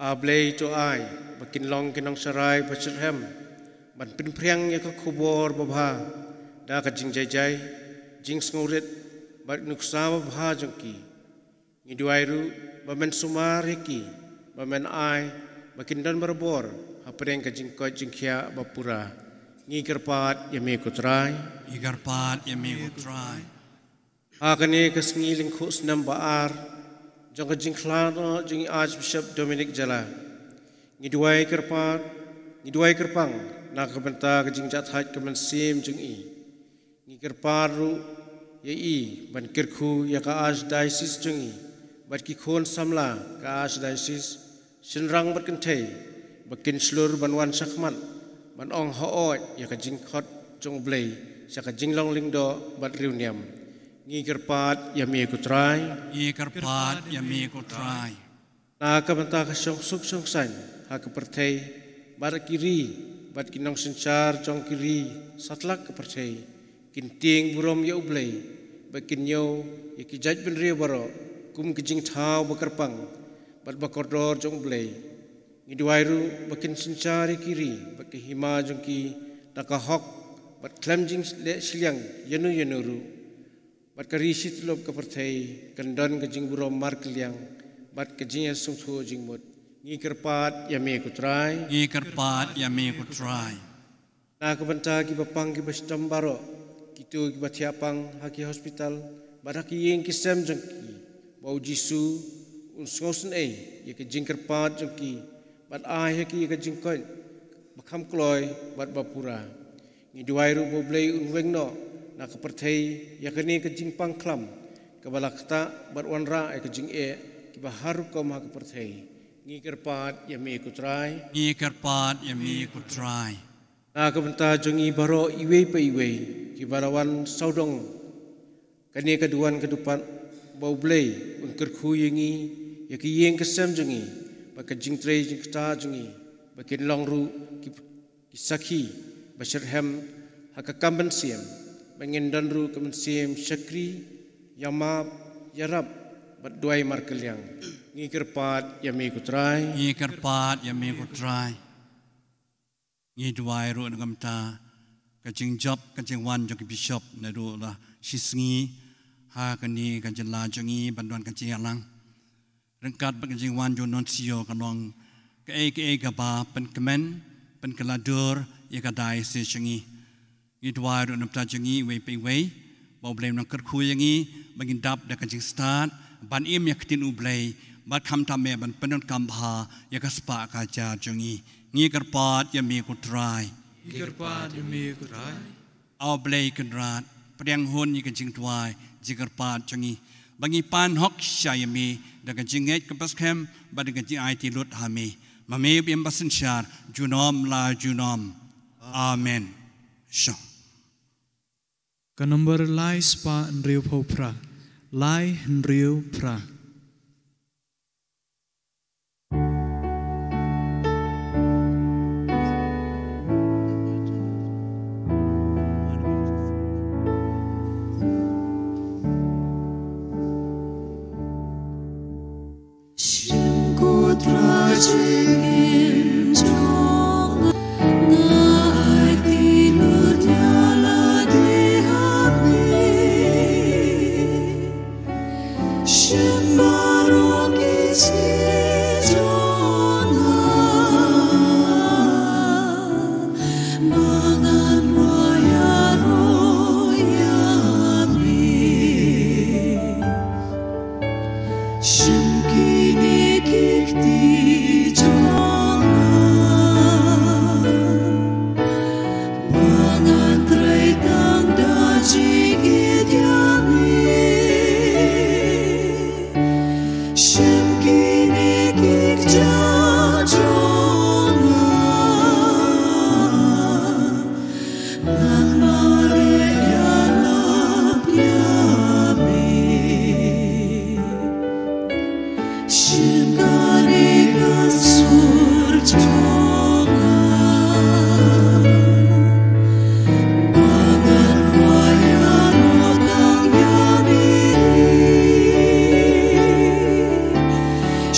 A Blei, to ai ba kin long ki nongsharai ba shitrhem ban pynphriang ïa ka khubor babha da ka jingjai jai, jingsngewrit bad nuksa babha jong ki. Ngi duwai ruh ba men sumar ïa ki, ba men ai ba kin don barabor hapdeng ka jingkoit jingkhiah ba pura. Ngi kyrpad ïa me ko Trai. Ngi kyrpad ïa me ko Trai. Ha kane ka sngi lyngkhuh snem ba ar jong ka jingkhlad noh jong i Archbishop Dominic Jala, ngi duwai kyrpad, ngi duwai kyrpang na ka bynta ka jingjahthait ka mynsiem jong i. Ngi kyrpad ruh ïa i ban kyrkhu ïa ka Archdiocese jong i bad ki khun samla ka Archdiocese, shynrang bad kynthei, ba kin shlur ban wan shakhmat ban ong hooid ïa ka jingkhot jong U Blei sha ka jinglong lyngdoh bad riewniam. Ngi kyrpad ïa me ko Trai. Ngi kyrpad ïa me ko Trai. Na ka bynta ka shongsuk shongsaiñ ha ka pyrthei, bad ki ri bad ki nongsynshar jong ki ri satlak ka pyrthei, kin tieng burom ïa U Blei, ba kin ñiew ïa ki jaitbynriew baroh kum ki jingthaw ba kyrpang bad ba kordor jong U Blei. Ngi duwai ruh ba kin synshar ïa ki ri bad ka hima jong ki da ka hok, bad khlem jingleh shiliang ïano ïano ruh, bad ka ri shityllup ka pyrthei kan don ka jingburom markylliang bad ka jingïasngewthuh jingmut. Ngi kyrpad ïa me ko Trai. Ngi kyrpad ïa me ko Trai. Na ka bynta kiba pang kiba shitom baroh, kito kiba thiah pang ha ki hospital bad ha ki ïing ki sem jong ki, ba U Jisu un sngewsynei ïa ka jingkyrpad jong ki bad ai ha ki ïa ka jingkoit ba kham kloi bad ba pura. Ngi duwai ruh ba U Blei un weng noh na ka pyrthei ïa kane ka jingpang khlam kaba la ktah bad wanrah ïa ka jingeh kiba har rukom ha ka pyrthei. Ngi kyrpad ïa me ko Trai. Ngi kyrpad ïa me ko Trai. Na ka bynta jong ngi baroh iwei pa iwei kiba la wan sawdong kane ka duwan ka dupat, ba U Blei un kyrkhu ïa ngi, ïa ki ïing ki sem jong ngi, bad ka jingtrei jingktah jong ngi, ba kin long ruh ki, ki sakhi ba shitrhem ha ka kam mynsiem, ba ngin don ruh ka mynsiem shakri, ïamap, ïarap bad duwai markylliang. Ngi kyrpad ïa me ko Trai. Ngi kyrpad ïa me ko Trai. Ngi duwai ruh na ka bynta ka jingjop ka jingwan jong ki bishop naduh la shisngi ha kane ka jylla jong ngi ban don ka jingïalang. Ryngkat bad ka jingwan jong u nuncio, kan long kaei kaei kaba pynkmen, pynkylla dur ïa ka diocese jong ngi. Ngi duwai ruh na bynta jong ngi iwei pa iwei, ba U Blei un nang kyrkhu ïa ngi ba ngin dap da ka jingstad ban im ïa ka ktien U Blei, bad khamtam eh ban pyndonkam bha ïa ka spah ka hajar jong ngi. Ngi kyrpad ïa me ko Trai. Ngi kyrpad ïa me ko Trai. A U Blei Kynrad, pdiang hun ïa ka jingduwai jingkyrpad jong ngi, ba ngin pan hok sha ïa me da ka jingngeit kaba skhem bad da ka jingaiti lut ha me, ma me ba im ba synshar junom la junom. Amen. Shong. Ka nombor lai spah hynriew phew phra. Lai hynriew phra. Shim ko Trai jingim jong nga, nga aiti lut ïa lade ha me. Shim baroh ki sngi jong nga, ba ngan rwai ïaroh ïa me. Shim kine ki kti jong nga, ba ngan trei tang da jingïeit ïa me. Shim kine ki kjat jong nga, ngan mareh ïalap ïa me. Shim kane ka sur jong nga, ba ngan rwai ïaroh tang ïa me.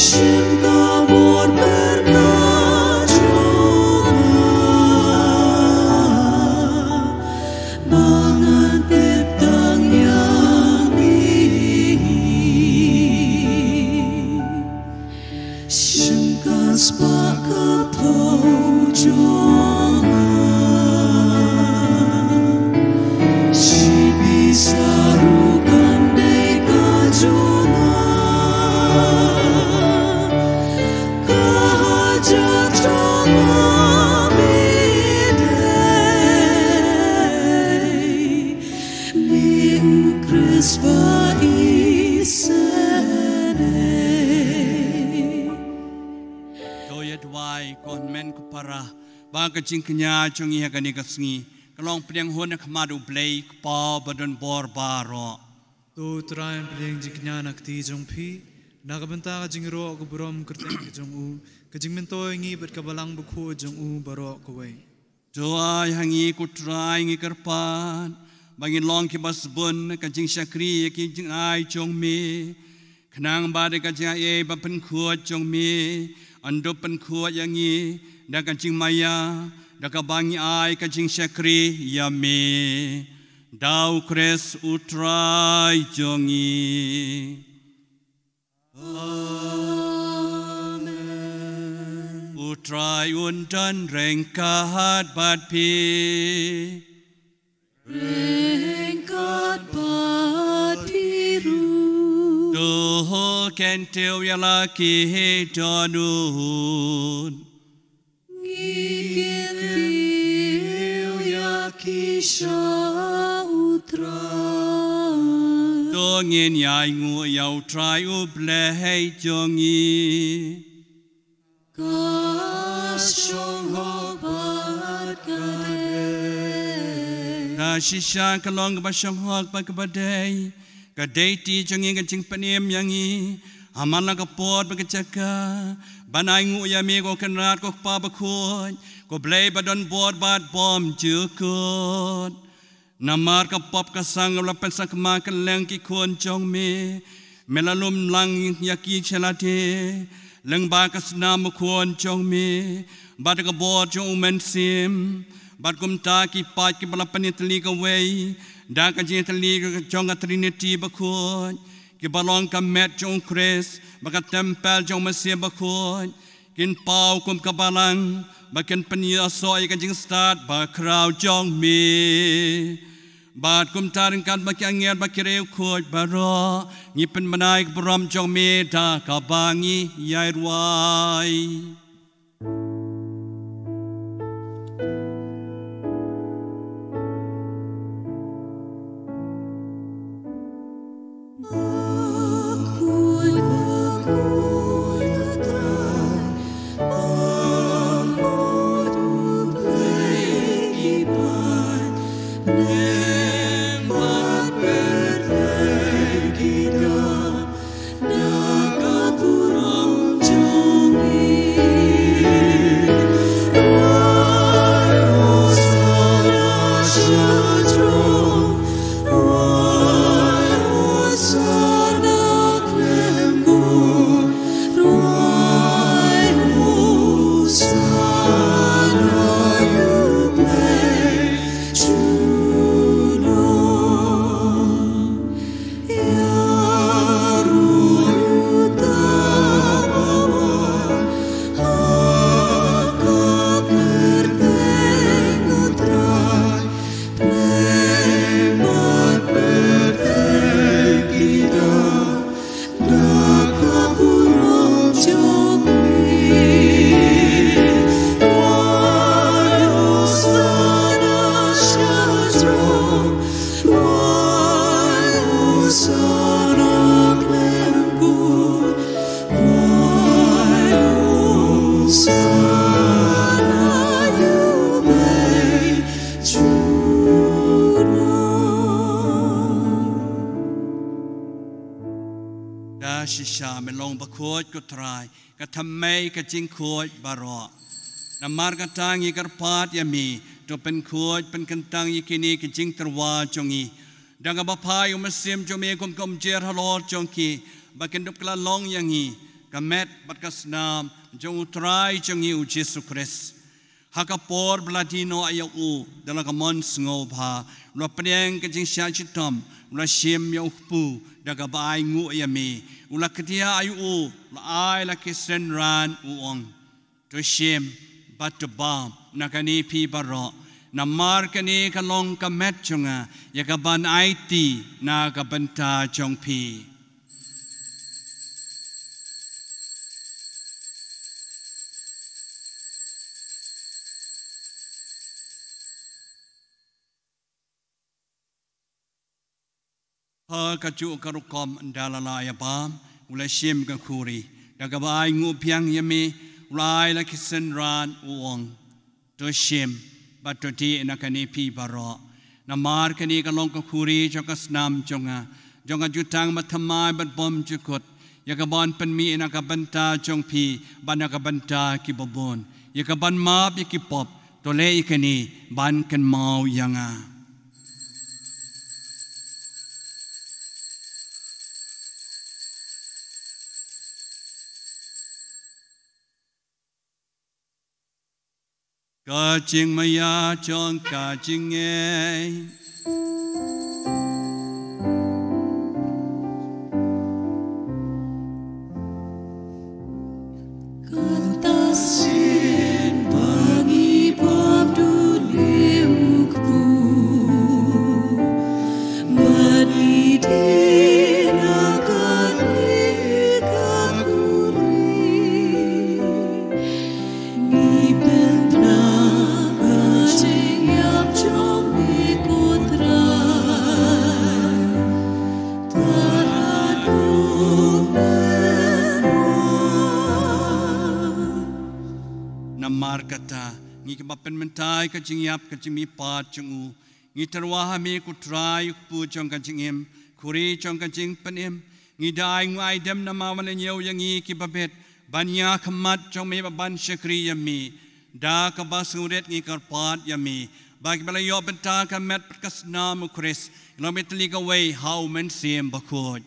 Shim ka bor pyrkhat jong nga, ba ngan tip tang ïa me. Shim ka spah ka phew jong nga, shi pisa ruh kam dei ka jong nga. Ka hajar jong nga me dei, me U Khrist ba isynei. To ïa duwai ko hynmen ko para, ba ka jingkñia jong ngi ha kane ka sngi ka long pdiang hun ha khmat U Blei Kpa ba don bor baroh. To Trai, pdiang jingkñia na kti jong phi, na ka bynta ka jingïaroh ka burom kyrteng ka jong u, ka jingmyntoi ngi bad ka balang bakhuid jong u baroh kawei. To ai ha ngi ko Trai, ngi kyrpad ba ngin long kiba sbun ka jingshakri ïa ki jingai jong me, khnang ba da ka jingaiei ba pynkhuid jong me, yn dup pynkhuid ïa ngi da ka jingmaïa, da kaba ngi ai ka jingshakri ïa me. Da U Khrist U Trai jong ngi. Amen. U Trai un don ryngkat bad phi. Ryngkat bad phi ruh. To kyntiew ïa la ki dohnud. Ngi kyntiew ïa ki sha U Trai. To ngin ïainguh ïa U Trai U Blei jong ngi. Ka shong hok bad ka dei. Ka shisha ka long kaba shong hok bad kaba dei. Ka dei kti jong ngi ka jingpynim ïa ngi ha man la ka por bad ka jaka, ban ainguh ïa me ko Kynrad ko Kpa bakhuid, ko Blei ba don bor bad bymjukut. Namar ka pop ka sang kaba la pynsakma kylleng ki khun jong me, me la lum lang ïa ki sha lade lyngba ka snam u Khun jong me, bad ka bor jong U Mynsiem, bad kumta ki paid kiba la pynïatylli kawei da ka jingïatylli jong ka Trinity bakhuid, kiba long ka met jong U Khrist bad ka templ jong U Mynsiem Bakhuid, kin paw kum ka balang ba kin pynïasoh ïa ka jingstad bakhraw jong me. Bad kumta ryngkat bad ki angel bad ki riewkhuid baroh, ngi pynbna ïa ka burom jong me da kaba ngi ïai rwai. Da shisha me long bakhuid ko Trai, ka thymmei ka jingkhuid baroh. Namar kata ngi kyrpad ïa me, to pynkhuid pynkyntang ïa kine ki jingtyrwa jong ngi da kaba phai u Mynsiem jong me kum ka umjer halor jong ki, ba kin dup kylla long ïa ngi ka met bad ka snam jong u Trai jong ngi u Jisu Khrist. Ha ka por ba la die noh ïa u da la ka mon sngewbha, u la pdiang ka jingshah shitom, u la shim ïa u kpu da kaba ainguh ïa me, u la kdiah ïa u, u la ai la ki synran, u ong: To shim bad to bam na kane phi baroh, namar kane ka long ka met jong nga, ïa kaban aiti na ka bynta jong phi. Ha kajuh ka rukom da la la ïa bam, u la shim ka khuri, da kaba ainguh biang ïa me, u la ai la ki synran, u ong: To shim bad to dih na kane phi baroh, namar kane ka long ka khuri jong ka snam jong nga, jong ka jutang bathymmai bad bymjukut, ïa kaban pynmih na ka bynta jong phi bad na ka bynta kiba bun, ïa kaban map ïa ki pop. To leh ïa kane ban kynmaw ïa nga. Ka jingmaïa jong ka jingngeit. Kata sien ba ngi pop duh lem u kpu, ba ngi dih na kane ka khuri. Ngi pynbna ka jingïap jong me ko Trai, para duk mynno. Namar kata, ngi kiba pynmynta ïa ka jingïap ka jingmihpat jong u, ngi tyrwa ha me ko Trai, u kpu jong ka jingim, khuri jong ka jingpynim. Ngi da ainguh aidem namar ba me la ñiew ïa ngi kiba bit ban ïakhmat jong me bad ban shakri ïa me, da kaba sngewrit ngi kyrpad ïa me ba kiba la ïoh bynta ka met bad ka snam u Khrist, long me tylli kawei ha u Mynsiem Bakhuid.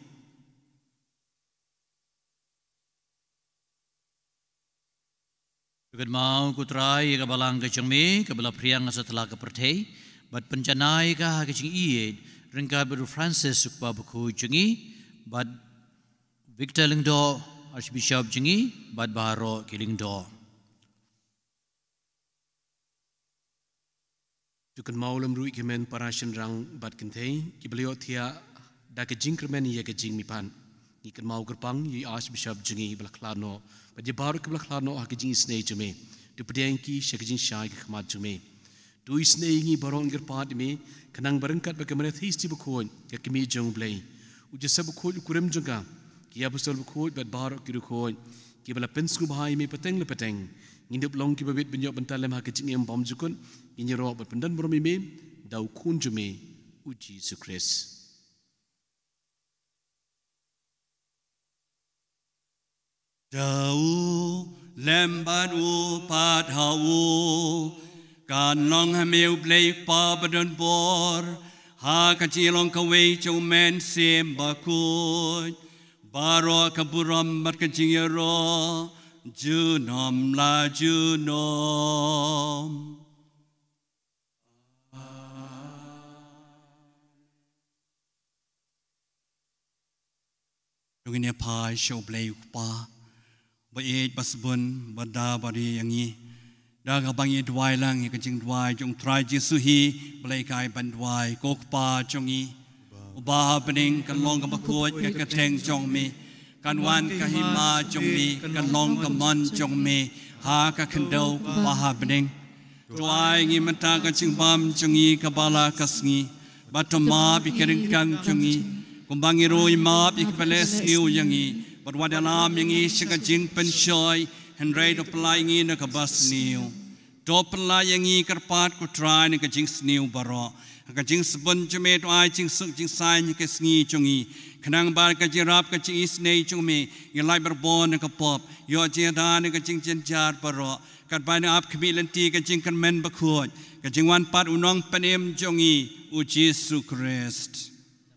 To kynmaw ko Trai ïa ka balang ka jong me kaba la phriang ha satlak ka pyrthei, bad pynjanai ka ha ka jingïeit, ryngkat bad u Francis u Kpa Bakhuid jong ngi, bad Victor Lyngdoh, Archbishop jong ngi, bad baroh ki Lyngdoh. To kynmaw lem ruh ïa ki hynmen para shynrang bad kynthei kiba la ïohthiah da ka jingkyrmen ïa ka jingmihpat. Ngi kynmaw kyrpang ïa i Archbishop jong ngi ba la khlad noh bad ïa baroh kiba la khlad noh ha ka jingisynei jong me. To pdiang ïa ki sha ka jingshai ka khmat jong me. To isynei ïa ngi baroh, ngi kyrpad ïa me, khnang ba ryngkat bad ka Mari Theisotti Bakhuid, ka Kmie jong U Blei, U Joseph Bakhuid u kurim jong ka, ki Apostol Bakhuid bad baroh ki riewkhuid kiba la pynsngewbha ïa me pateng la pateng, ngin ïoh long kiba bit ban ïoh bynta lem ha ka jingim bymjukut. Ngin ïaroh bad pyndonburom ïa me da u Khun jong me, U Jisu Khrist. Da u lem bad u pat ha u, kan long ha me U Blei Kpa badonbor, ha ka jinglong kawei jong U Mynsiem Bakhuid, baroh ka burom bad ka jingïaroh junom la junom. To ngin ïa phai sha U Blei U Kpa ba ïeit ba sbun, ba da bad ïa ngi. Da kaba ngi duwai lang ïa ka jingduwai jong U Trai Jisu hi, ba la ïa kai ban duwai. Ko Kpa jong ngi uba ha bneng, kan long kaba khuid ka kyrteng jong me, kan wan ka hima jong me, kan long ka mon jong me ha ka khyndew kumba ha bneng. To ai ngi mynta ka jingbam jong ngi kaba la ka sngi, bad to map ïa ki ryngkang jong ngi kumba ngi ruh ngi map ïa kiba leh sniew ïa ngi, bad wat ïalam ïa ngi sha ka jingpynshoi, hynrei to pyllait ïa ngi na kaba sniew. To pyllait ïa ngi kyrpad ko Trai na ka jingsniew baroh. Ha ka jingsbun jong me to ai jingsuk jingsaiñ ha ka sngi jong ngi, khnang ba ka jingïarap ka jingisynei jong me, ngi lait barabor na ka pop, ïoh jingïada na ka jingjynjar baroh, katba ngi ap khmih lynti ka jingkyrmen bakhuid, ka jingwan pat U Nongpynim jong ngi, U Jisu Khrist.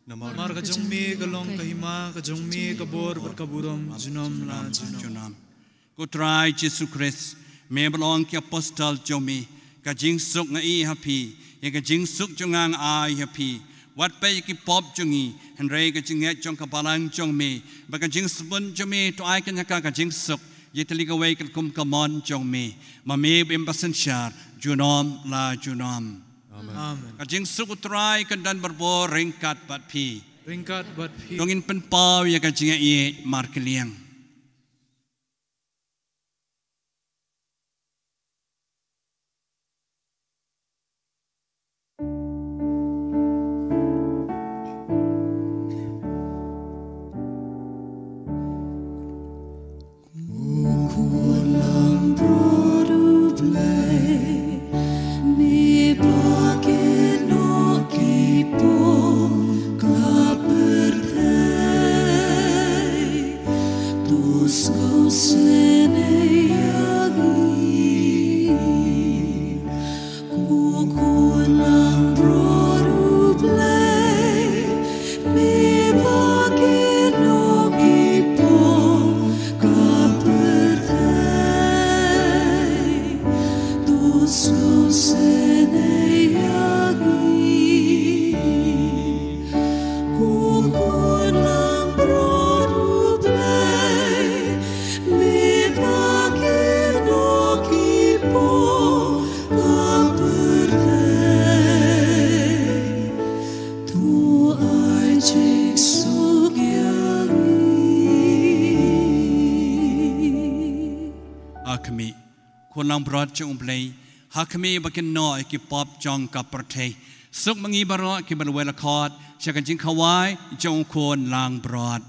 Namar ka jong me ka long ka hima, ka jong me ka bor bad ka burom junom la junom. Ko Trai Jisu Khrist, me ba la ong ki apostol jong me, ka jingsuk nga ïeh ha phi, ïa ka jingsuk jong nga nga ai ha phi. Wat peit ïa ki pop jong ngi, hynrei ka jingngeit jong ka balang jong me, bad ka jingsbun jong me to ai kane ka, ka jingsuk, ïa tylli kawei katkum ka mon jong me. Ma me ba im ba synshar junom la junom. Amen. Amen. Ka jingsuk U Trai kan don barabor ryngkat bad phi. Ryngkat bad phi. To ngin pynpaw ïa ka jingïaieit markylliang. Ha khmih, ko langbrot jong U Blei, ha khmih ba kin noh ïa ki pop jong ka pyrthei. Suk ma ngi baroh kiba la wai la khot sha ka jingkhawai jong u khun langbrot.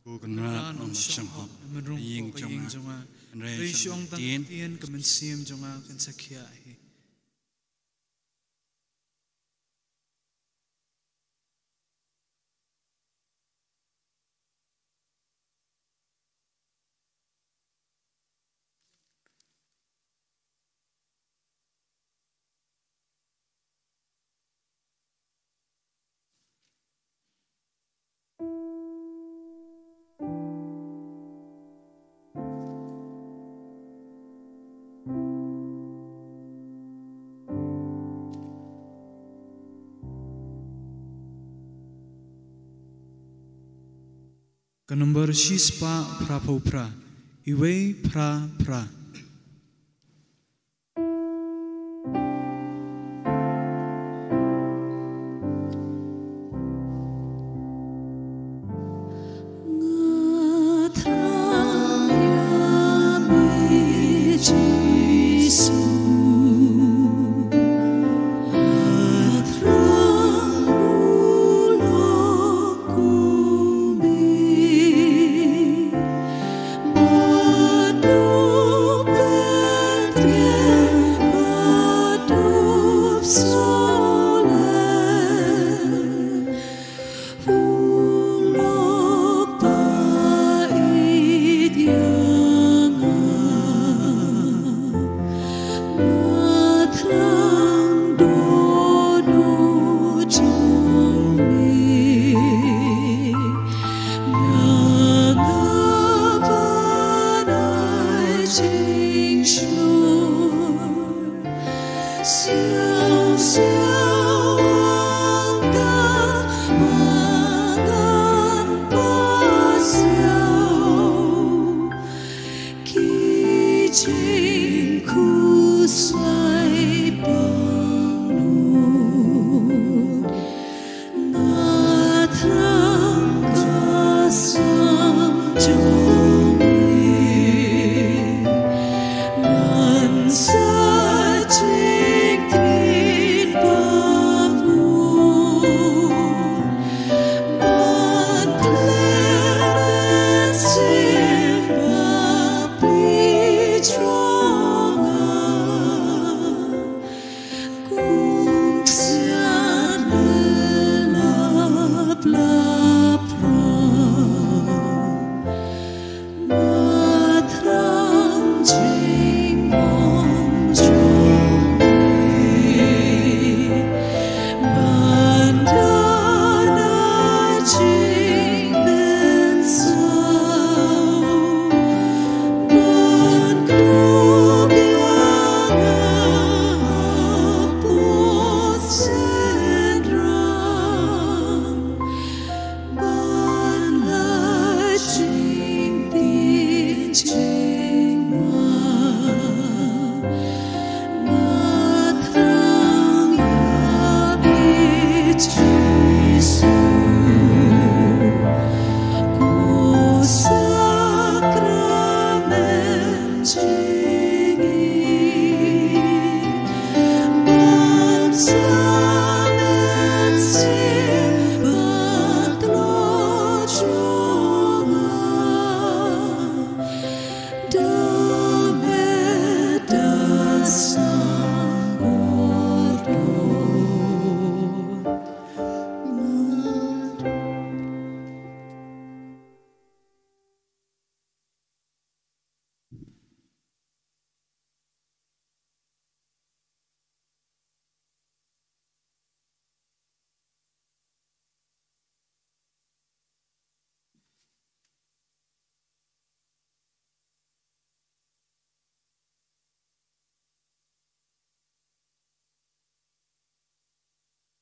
Ko Kynrad, long shong hok ïing jong nga, hynrei shu ong tang ktien, ka mynsiem jong nga kan sa khiah hi. Ka nombor shispah phraphew phra, iwei phra phra.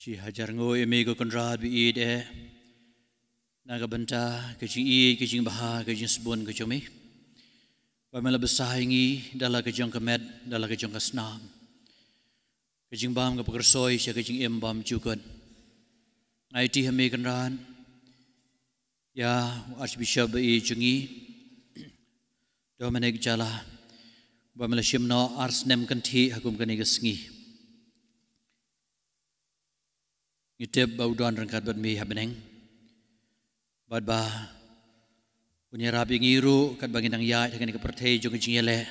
Shi hajar nguh ïa me ko Kynrad ba ïeit eh, na ka bynta ka jingïeit, ka jingbha, ka jingsbun ka jong me, ba me la bsa ïa ngi da la ka jong ka met, da la ka jong ka snam, ka jingbam ka pyrshoi sha ka jingim bymjukut. Nga aiti ha me Kynrad ïa u Archbishop ba ïeit jong ngi, Dominic Jala, ba me la shim noh ar snem kynthih ha kum kane ka sngi. Ngi tip ba u don ryngkat bad me ha bneng, bad ba un ïarap ïa ngi ruh katba ngi nang ïaid ha kane ka pyrthei jong ka jingïaleh,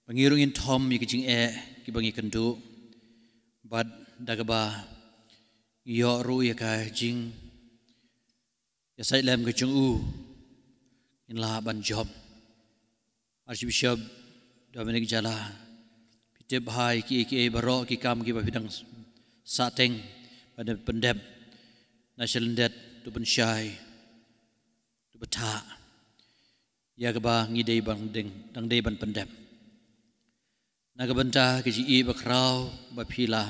ba ngi ruh ngin thom ïa ka jingeh kiba ngi kynduh, bad da kaba ngi ïoh ruh ïa ka jing ïasaid lem ka jong u, ngin lah ban jop. Archbishop Dominic Jala, phi tip bha ïa kiei kiei baroh ki kam kiba phi dang sahteng ban pyndep na shalyndet, to pynshai, to bthah ïa kaba ngi dei ban deng, dang dei ban pyndep. Na ka bynta ka jingïeit bakhraw ba phi la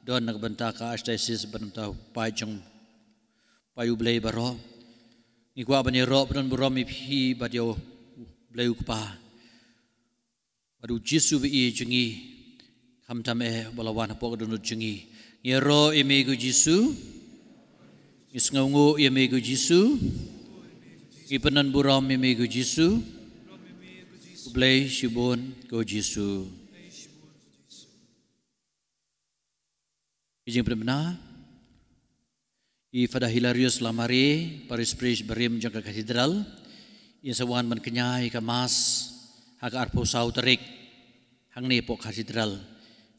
don na ka bynta ka Archdiocese bad na ka bynta u paid jong, paid U Blei baroh, ngi kwah ban ïaroh pyndon burom ïa phi bad ïa U Blei U Kpa bad U Jisu ba ïeit jong ngi, khamtam eh ba la wan hapoh ka dohnud jong ngi. Ngi ïaroh ïa me ko Jisu. Ngi sngewnguh ïa me ko Jisu. Ngi pyndon burom ïa me ko Jisu. Khublei shibun ko Jisu. Ka jingpynbna, i Father Hilarius Lamare, Parish Priest barim jong ka Cathedral, in sa wan ban kñia ïa ka Mass ha ka arphew saw tarik hangne hapoh Cathedral,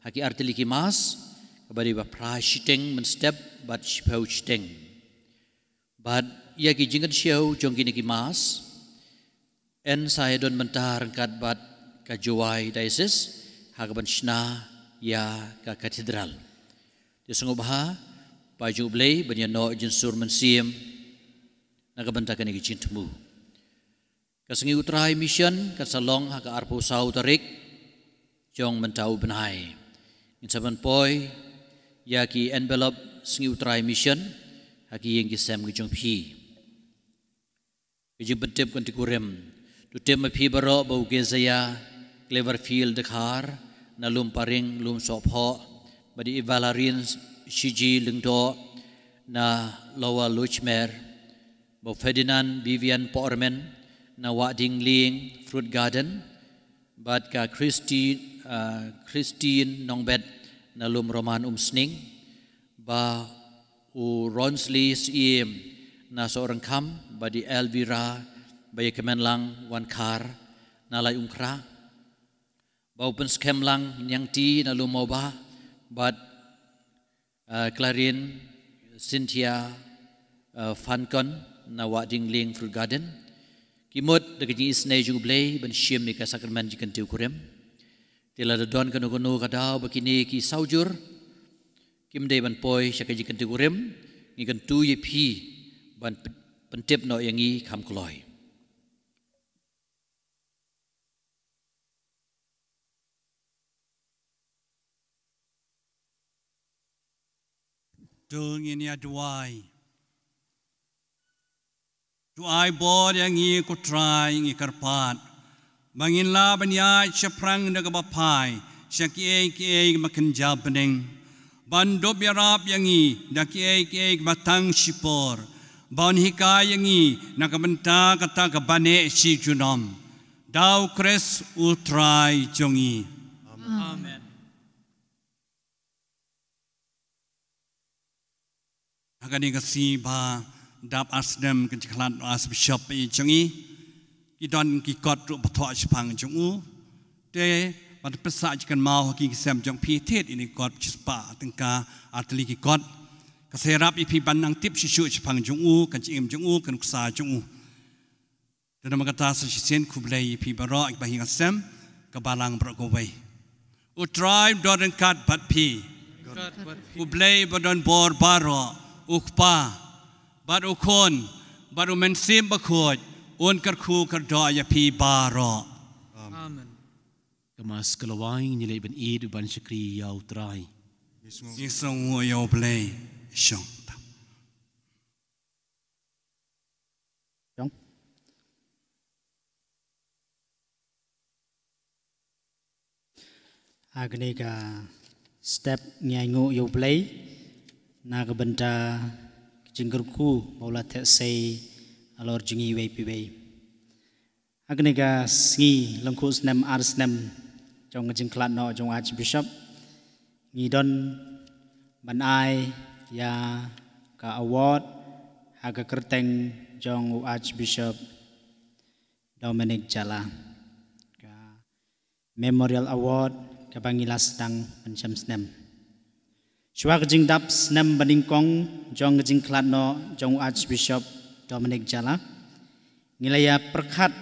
ha ki artylli ki Mass, kaba dei ba phra shiteng mynstep bad shiphew shiteng. Bad ïa ki jingkynshew jong kine ki Mass yn sa ïadon bynta ryngkat bad ka Jowai Diocese ha kaban shna ïa ka Cathedral. Te sngewbha, paid jong U Blei, ban ïa noh jingsur mynsiem na ka bynta kane ka jingthmu. Ka sngi U Trai Mission kan sa long ha ka arphew saw tarik jong mynta u bnai. Ngin sa ban poi ïa ki envelope Sngi U Trai Mission ha ki ïing ki sem ki jong phi. Ki jingpyntip kan tip kurim. To tip ma phi baroh ba u Kezaya Cleverfield Dkhar na Lum Paring, Lum Sohphoh, bad i Valerie Shiji Lyngdoh na Lower Leuchmere, ba u Ferdinand Vivian Pohrmen na Wahdinglieng Fruit Garden, bad ka Christi-, ah, Christine Nongbet na Lum Roman Umsning, ba u Ronsley Syiem na Sohryngkham, bad i Elvira Baïakmenlang Wankhar na Laitumkhrah, ba u Pynskhem Lang Niangti na Lum Mawbah, bad, ah, Clarin Cynthia, ah, Fankon na Wahdinglieng Fruit Garden. Ki mut da ka jingisynei jong U Blei ban shim ïa ka sakramen jingkyntiew kurim. Te lada don kano kano ka daw ba kine ki saw jur kim dei ban poi sha ka jingkyntiew kurim, ngi kyntu ïa phi ban p-, pyntip noh ïa ngi kham kloi. To ngin ïa duwai. To ai bor ïa ngi ko Trai, ngi kyrpad ba ngin lah ban ïaid shaphrang da kaba phai sha kiei kiei ba kynja bneng. Ban dup ïarap ïa ngi da kiei kiei ba tang shipor, ban hikai ïa ngi na ka bynta kata kaba neh shi junom. Da U Khrist U Trai jong ngi. Amen. Ha kane ka sngi ba dap ar snem ka jingkhlad Archbishop jong ngi, ki don ki kot ruh ba thoh shaphang jong u. Te ban pynsah jingkynmaw ha ki sem jong phi, thied ïa ki kot shispah tyngka, ar tylli ki kot. Ka sa ïarap ïa phi ban nang tip shuh shuh shaphang jong u, ka jingim jong u, ka nuksa jong u. Te namar kata sa shisien khublei ïa phi baroh kiba ïeng ha sem, ka balang baroh kawei. U Trai u don ryngkat bad phi. U Blei ba don bor baroh, U Kpa, bad U Khun, bad U Mynsiem Bakhuid, un kyrkhu kyrdoh ïa phi baroh. Amen. Ka Mass ka la wai, ngin ïa leit ban ïeit, ban shakri ïa U Trai. Ngi sngewnguh ïa U Blei. Shong. Shong. Ha kane ka step ngi ainguh ïa U Blei na ka bynta ka jingkyrkhu ba u la theh sei halor jong ngi iwei pa iwei. Ha kane ka sngi lyngkhuh snem ar snem jong ka jingkhlad noh jong u Archbishop, ngi don ban ai ïa ka award ha ka kyrteng jong u Archbishop Dominic Jala, ka Memorial Award kaba ngi la sdang mynshem snem. Shuwa ka jingdap snem banyngkong jong ka jingkhlad noh jong u Archbishop Dominic Jala, ngi la ïa pyrkhat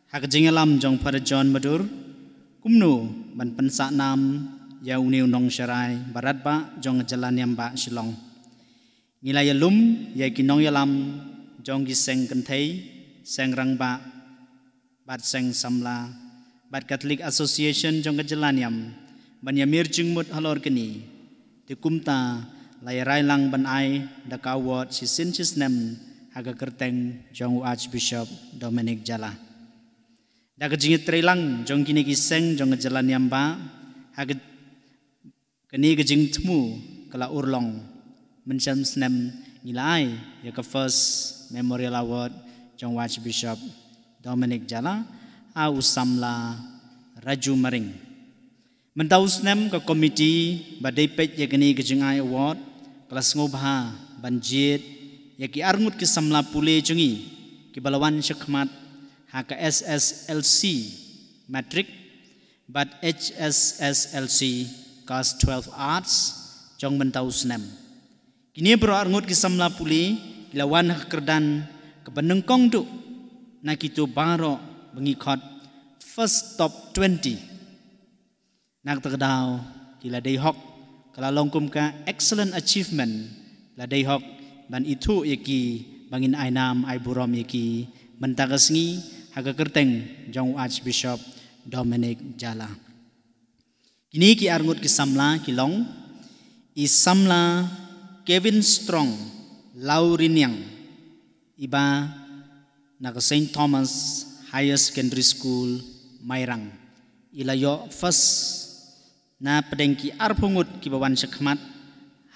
ha ka jingïalam jong Father John Madur kumno ban pynsah nam ïa une u nongsharai baratbah jong ka jylla niam bah Shillong. Ngi la ïalum ïa ki nongïalam jong ki seng kynthei, seng rangbah bad seng samla, bad Catholic Association jong ka jylla niam ban ïamir jingmut halor kane. Te kumta la ïa rai lang ban ai da ka award shisien shisnem ha ka kyrteng jong u Archbishop Dominic Jala. Da ka jingïatreilang jong kine ki seng jong ka jylla niam bah ha ka kane ka jingthmu ka la urlong. Mynshem snem ngi la ai ïa ka first Memorial Award jong u Archbishop Dominic Jala ha u samla Raju Maring. Mynta u snem ka komiti ba dei peit ïa kane ka jingai award ka la sngewbha ban jied ïa ki arngut ki samla pule jong ngi kiba la wan shakhmat ha ka S S L C Matric bad H S S L C Class twelve Arts jong mynta u snem. Kine baroh arngut ki samla pule ki la wan ha ka kyrdan kaba nyngkong duh na kito baroh ba ngi khot first top twenty. Na kata ka daw ki la dei hok, ka la long kum ka excellent achievement, la dei hok ban ithuh ïa ki, ba ngin ai nam ai burom ïa ki mynta ka sngi ha ka kyrteng jong u Archbishop Dominic Jala. Kine ki arngut ki samla ki long i samla Kevin Strong Lauriniang, iba na ka Saint Thomas Higher Secondary School, Mairang. I la ïoh first na pdeng ki arphew ngut kiba wan shakhmat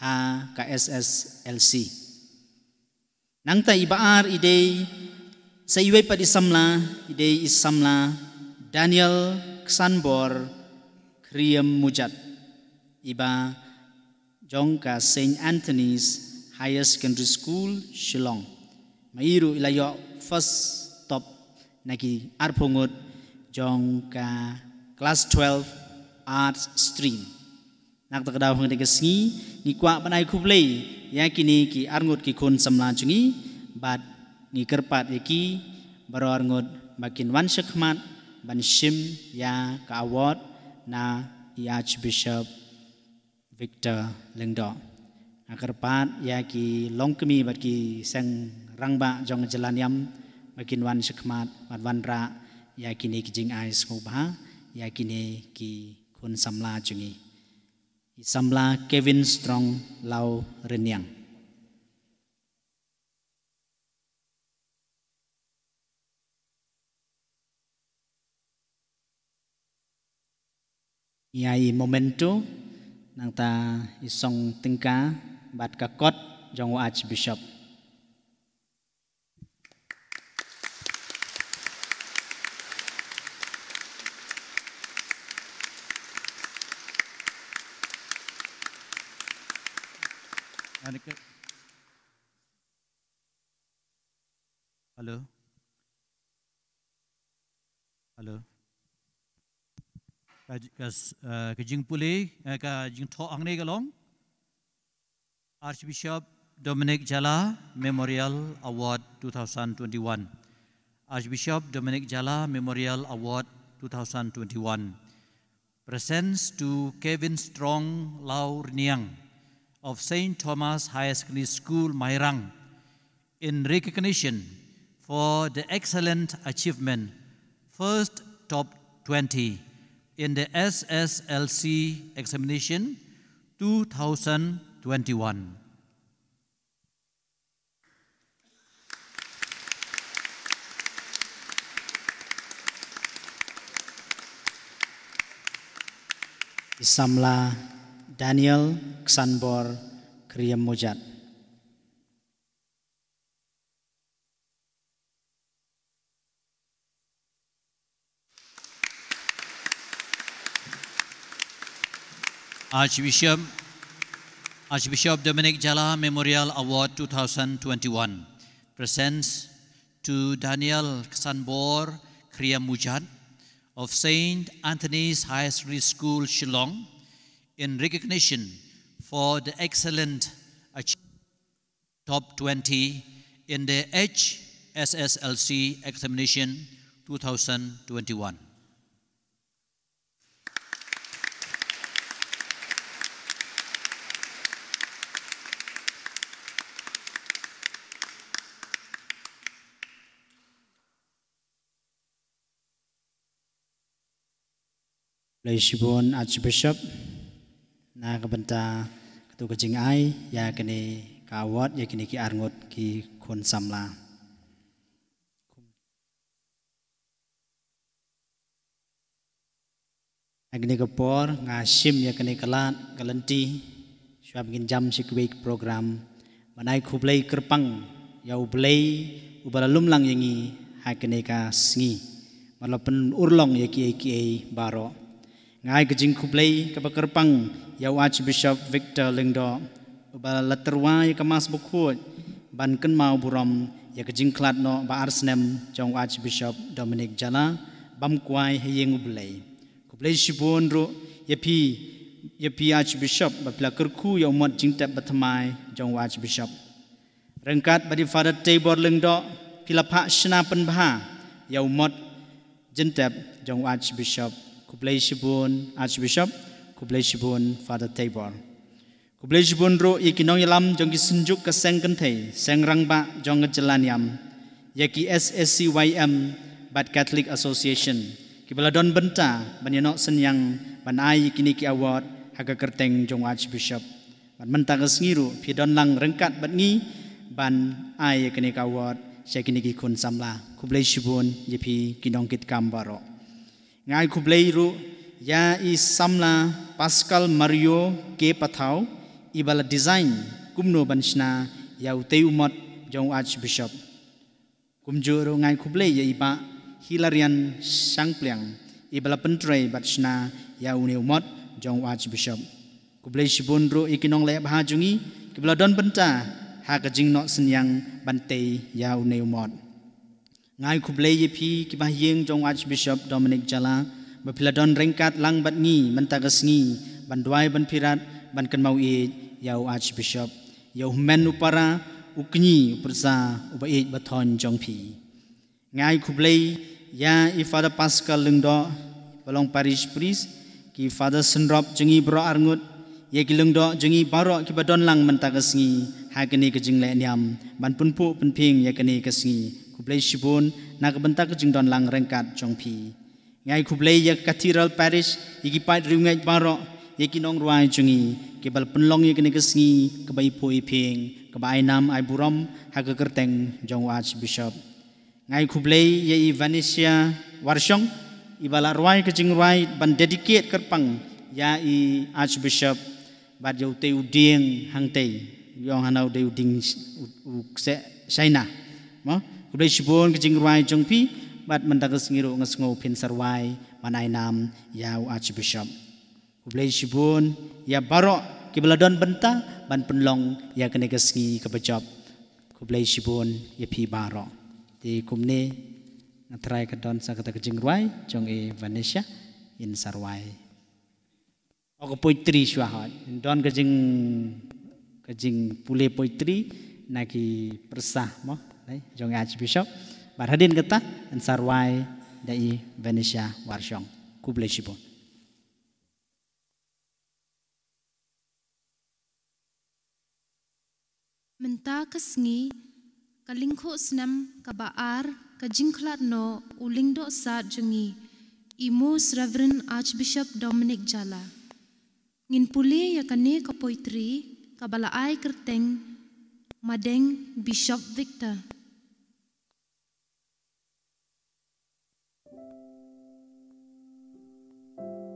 ha ka S S L C. Nangta iba ar i dei sa iwei pat i samla, i dei i samla Daniel Ksanbor Kriam Mujat, iba jong ka Saint Anthony's Higher Secondary School, Shillong. Ma i ruh i la ïoh first top na ki arphew ngut jong ka class twelve arts stream. Na kata ka daw ha kane ka sngi ngi kwah ban ai khublei ïa kine ki arngut ki khun samla jong ngi, bad ngi kyrpad ïa ki baroh arngut ba kin wan shakhmat ban shim ïa ka award na i Archbishop Victor Lyngdoh. Nga kyrpad ïa ki longkmie bad ki seng rangbah jong ka jylla niam ba kin wan shakhmat bad wanrah ïa kine ki jingai sngewbha ïa kine ki khun samla jong ngi. I samla Kevin Strong Lauriniang. Ïa i memento, nangta i song tyngka bad ka kot jong u Archbishop. Hello. Hello. Ka, ka, eh, ka jingpule, eh, ka jingthoh hangne ka long Archbishop Dominic Jala Memorial Award two thousand twenty-one. Archbishop Dominic Jala Memorial Award two thousand twenty-one. Presents to Kevin Strong Lauriniang of Saint Thomas Higher Secondary School, Mairang, in recognition for the excellent achievement, first top twenty in the S S L C examination two thousand twenty-one. I samla Daniel Ksanbor Kriam Mujat. Archbishop, Archbishop Dominic Jala Memorial Award two thousand twenty-one presents to Daniel Ksanbor Kriam Mujat of Saint Anthony's High Secondary School, Shillong, in recognition for the excellent achievement. Top twenty in the H S S L C examination two thousand twenty-one. Khublei shibun Archbishop na ka bynta katu ka jingai ïa kane ka award ïa kine ki arngut ki khun samla. Ha kane ka por nga shim ïa kane ka lad ka lynti shuwa ba ngin jam sha kiwei ki program. Ban ai khublei kyrpang ïa U Blei uba la lum lang ïa ngi ha kane ka sngi, ba la pynurlong ïa kiei kiei baroh. Nga ai ka jingkhublei kaba kyrpang ïa u Archbishop Victor Lyngdoh uba la tyrwa ïa ka Mass Bakhuid ban kynmaw burom ïa ka jingkhlad noh ba ar snem jong u Archbishop Dominic Jala bam kwai ha ïing U Blei. Khublei shibun ruh ïa phi, ïa phi Archbishop, ba phi la kyrkhu ïa u mot jingtep bathymmai jong u Archbishop. Ryngkat bad i Father Teibor Lyngdoh, phi la phah shna pynbha ïa u mot jingtep jong u Archbishop. Khublei shibun Archbishop, khublei shibun Father Teibor. Khublei shibun ruh ïa ki nongïalam jong ki synjuk ka seng kynthei, seng rangbah jong ka jylla niam, ïa ki S A C Y M bad Catholic Association, kiba la don bynta ban ïa noh synñiang ban ai ïa kine ki award ha ka kyrteng jong u Archbishop. Bad mynta ka sngi ruh phi don lang ryngkat bad ngi ban ai ïa kine ki award sha kine ki khun samla. Khublei shibun ïa phi ki nongkitkam baroh. Nga ai khublei ruh ïa i samla Pascal Mario K Pathaw, i ba la design kumno ban shna ïa utei u mot jong u Archbishop. Kumjuh ruh nga ai khublei ïa i bah Hilarion Shangpliang, i ba la pyntrei bad shna ïa une u mot jong u Archbishop. Khublei shibun ruh ïa ki nongleh bha jong ngi ki ba la don bynta ha ka jingnoh synñiang ban tei ïa une u mot. Nga ai khublei ïa phi ki bahaïing jong u Archbishop Dominic Jala, ba phi la don ryngkat lang bad ngi mynta ka sngi ban duwai, ban phirat, ban kynmaw ïeit ïa u Archbishop, ïa u hynmen u para, u kñi u pyrsa, u ba ïeit ba thoiñ jong phi. Nga ai khublei ïa i Father Pascal Lyngdoh, ba long parish priest, ki Father synrop jong ngi baroh arngut, ïa ki Lyngdoh jong ngi baroh ki ba don lang mynta ka sngi ha kane ka jingleh niam ban pynphuh pynphieng ïa kane ka sngi. Khublei shibun na ka bynta ka jingdon lang ryngkat jong phi. Nga ai khublei ïa ka Cathedral Parish, ïa ki paid riewngeit baroh, ïa ki nongrwai jong ngi ki ba la pynlong ïa kane ka sngi kaba iphuh iphieng, kaba ai nam ai burom ha ka kyrteng jong u Archbishop. Nga ai khublei ïa i Vanessa Warshong, i ba la rwai ka jingrwai ban dedicate kyrpang ïa i Archbishop bad ïa utei u dieng hangtei, ïong hana u dei u dieng sh-, u, u kseh China. Mo, khublei shibun ka jingrwai jong phi, bad mynta ka sngi ruh nga sngew phin sa rwai ban ai nam ïa u Archbishop. Khublei shibun ïa baroh ki ba la don bynta ban pynlong ïa kane ka sngi kaba jop. Khublei shibun ïa phi baroh. Te kumne nga trai ka don sa kata ka jingrwai jong i Vanessa, in sa rwai. O ka poetry shuwa hoi. Don ka jing, ka jingpule poetry na ki pyrsa mo, nai, jong i Archbishop. Bad hadien kata in sa rwai da i Vanessa Warshong. Khublei shibun. Mynta ka sngi, ka lyngkhuh snem kaba ar ka jingkhlad noh u lyngdoh sad jong ngi, i Most Reverend Archbishop Dominic Jala. Ngin pule ïa kane ka poetry kaba la ai kyrteng Madeng Bishop Victor.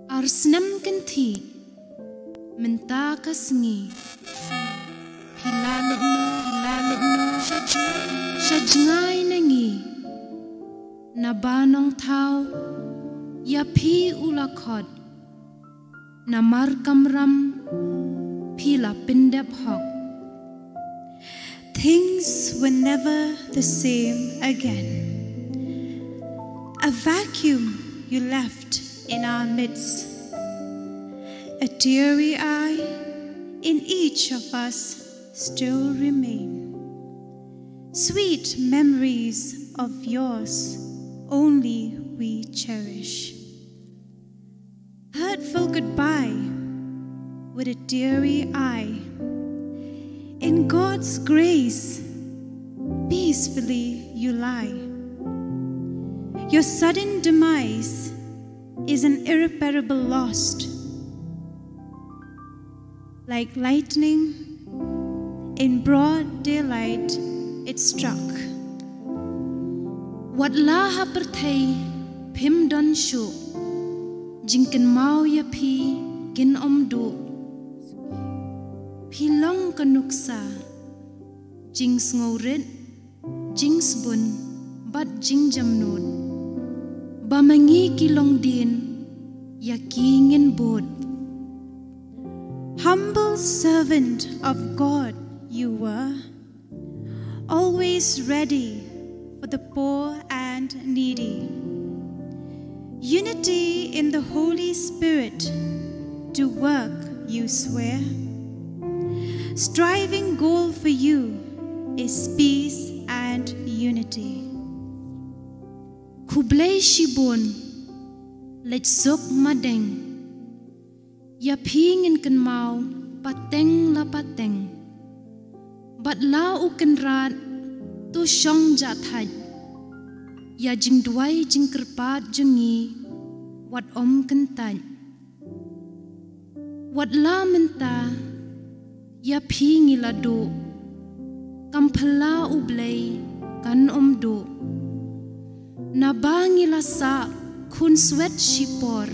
Ar snem kynthih, mynta ka sngi. Phi la leit noh, phi la leit noh sha jngai na ngi. Naba Nongthaw ïa phi u la khot. Namar kamram phi la pyndep hok. Things were never the same again. A vacuum you left in our midst. A teary eye in each of us still remain. Sweet memories of yours only we cherish. Hurtful goodbye with a teary eye. In God's grace, peacefully you lie. Your sudden demise is an irreparable loss. Like lightning, in broad daylight it struck. Wat la ha pyrthei phim don shuh, jingkynmaw ïa phi kin ym duh. Phi long ka nuksa jingsngewrit, jingsbun bad jingjemnud. Ba ma ngi ki longdien ïa ki ngin bud. Humble servant of God you were, always ready for the poor and needy. Unity in the Holy Spirit to work you swear. Striving goal for you is peace and unity. Khublei shibun, leit suk Madeng. Ïa phi ngin kynmaw pateng la pateng. Bad la u Kynrad to shong jahthait. Ïa jingduwai jingkyrpad jong ngi wat ym kyntait. Wat la mynta ïa phi ngi la duh, kam phylla U Blei kan ym duh. Naba ngi la sah khun swet shipor,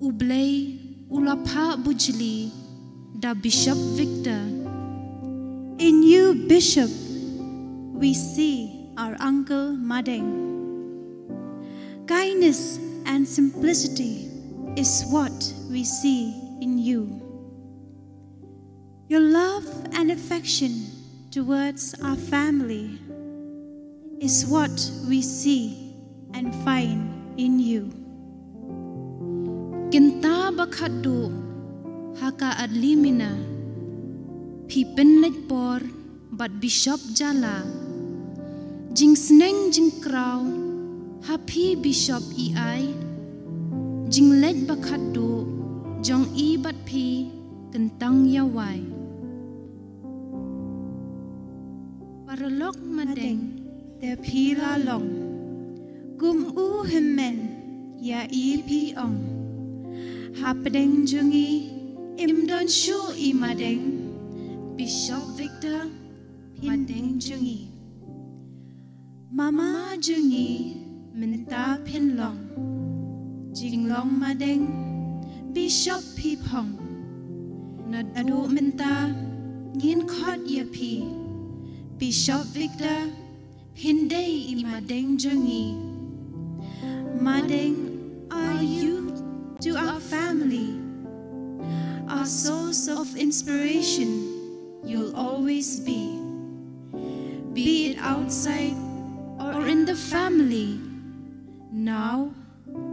U Blei u la phah bujli da Bishop Victor. In you, Bishop, we see our uncle Madeng. Kindness and simplicity is what we see in you. Your love and affection towards our family is what we see and find in you. Kynta ba khatduh ha ka Adlimina, phi pynleit por bad Bishop Jala. Jingsneng jingkraw ha phi Bishop i ai, jingleit ba khatduh jong i bad phi kyntang ïa wai. Paralok Madeng, te phi la long kum u hynmen ïa i phi ong. Hapdeng jong ngi im don shuh i Madeng, Bishop Victor Madeng jong ngi. Mama jong ngi mynta phin long jinglong Madeng, Bishop phi phong. Naduh mynta ngin khot ïa phi Bishop Victor, phin dei i Madeng jong ngi. Madeng, are you to our family a source of inspiration? You'll always be. Be it outside or in the family, now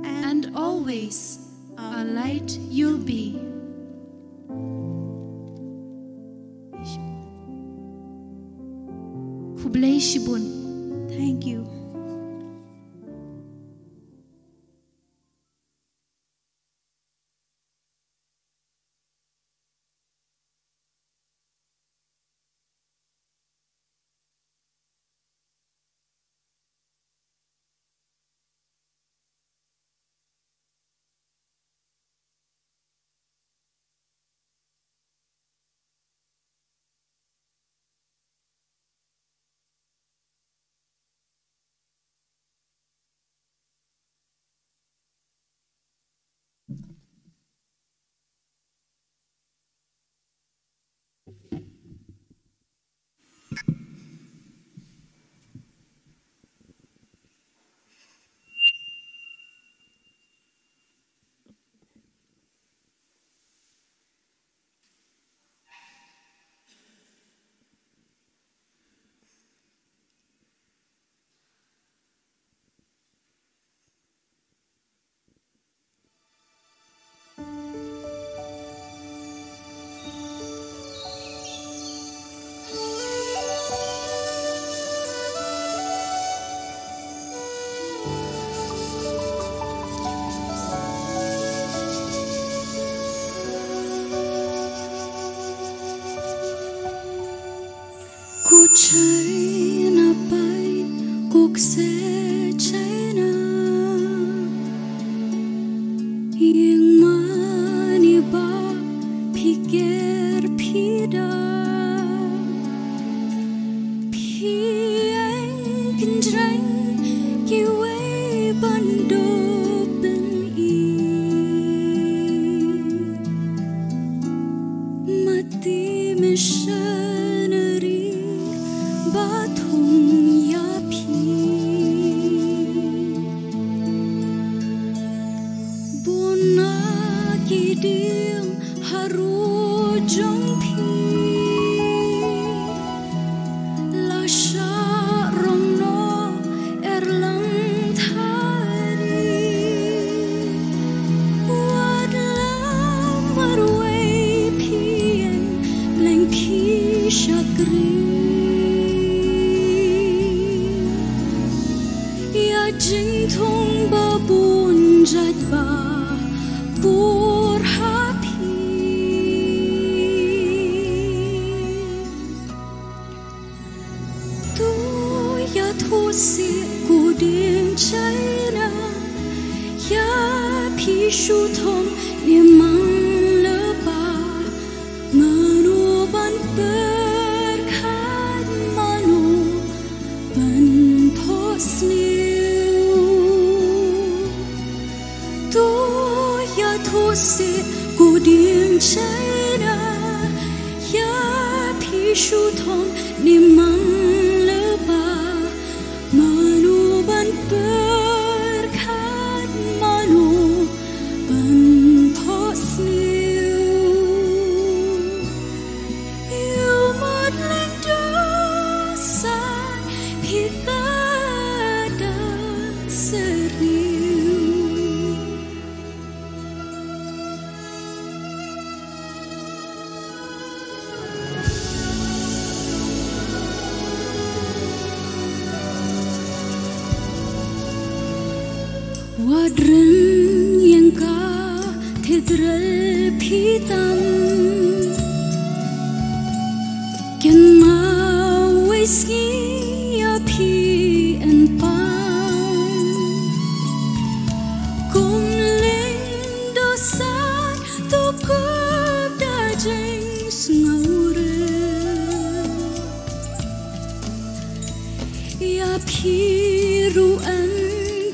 and always, our light you'll be. Khublei shibun. Thank you. Ko China pai, ko kse China. Ïing mane ba phi ker phi da, phi ïeng kynjreng kiwei ban dup pyni. Mati missionary ba thung ïa phi. Bun na ki dieng ha ruh jong phi. La shah rong noh Erlang Thari. Wat la marwei phi ïeng leng phi shakri. Ïa jingthung ba bun jait ba pur ha phi. To ïathuh seh ko dieng China, ïa phi shu thom ne mang la Hom ni mang leba, mano ban pyrkhat, mano ban phohsniew. Ïa u mat lyngdoh san phi ka da syrngiew. Wat ring ïa ka thidrel phi tam. Kynmaw wei sngi ïa phi yn pang. Kum lyngdoh san to kup da jingsngewrit. Ïa phi ruh yn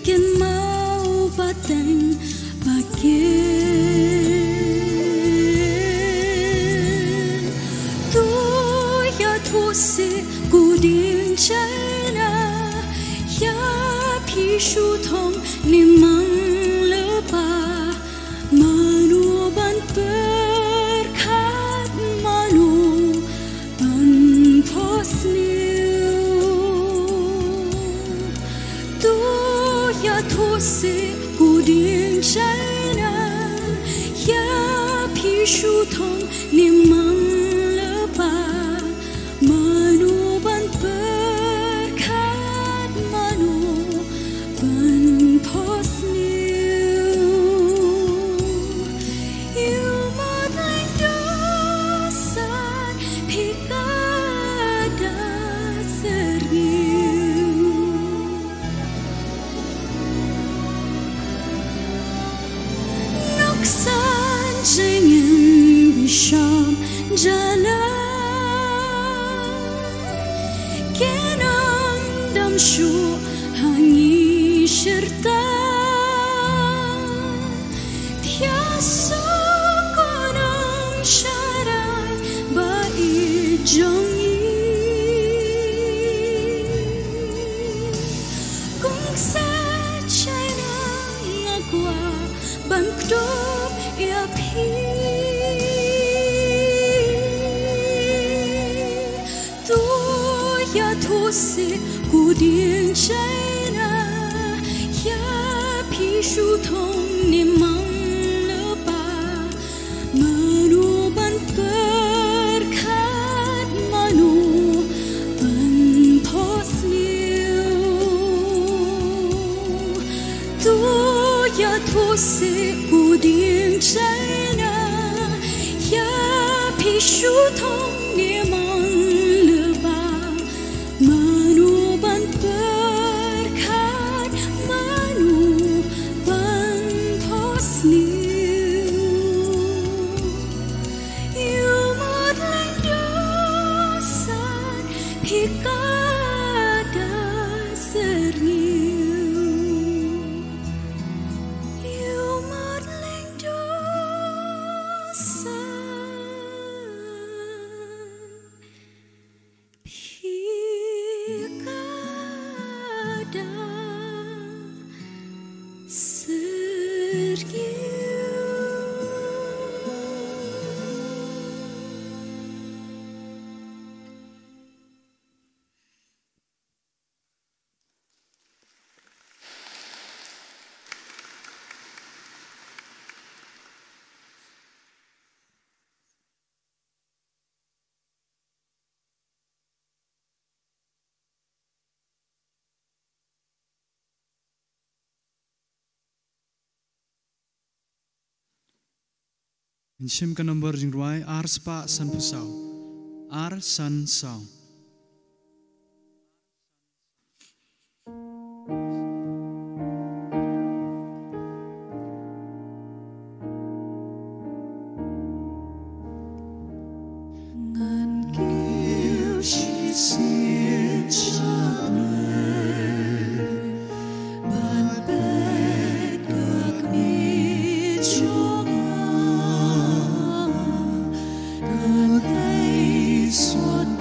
kynmaw pateng bakit. To ïathuh seh ko dieng China, ïa phi shu thom ni mang leba, mano ban pyrkhat, mano ban phohsniew. To ïathuh seh ko dieng China, ïa phi shu thom ni mang leba, mano ban pyrkhat, mano ban phohsniew. Ïa u mat lyngdoh san phi ka da syrngiew. Nuksan jingim bisham jala, kin ym dam shuh ha ngi shirta. Thiah suk u nongshakri ba ïeit jong ngi. Kongsan China, nga kwah ban kdup ïa phi. To ïathuh seh ko dieng China, ïa phi shu thom ni mang leba, mano ban pyrkhat, mano ban phohsniew. To ïathuh seh ko dieng China, ïa phi shu thom ni mang leba, mano ban pyrkhat, mano ban phohsniew. Ïa u mat lyngdoh san phi ka da syrngiew. Ïa u mat lyngdoh san phi ka da syrngiew. Ngin shim ka nombor jingrwai ar spah sanphew saw. Ar san saw. Ngan kiew shisien sha Me, ban peit ka kmie jong nga, ka leit sot.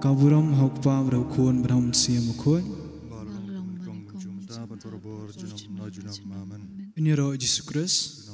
Ka burom ha u Kpa, bad ha u Khun, bad ha u Mynsiem Bakhuid. Bad ha u Khun, bad ha u Khun, bad ha u Khun, bad ha u Khun. Amen. Ïaroh Jisu Khrist.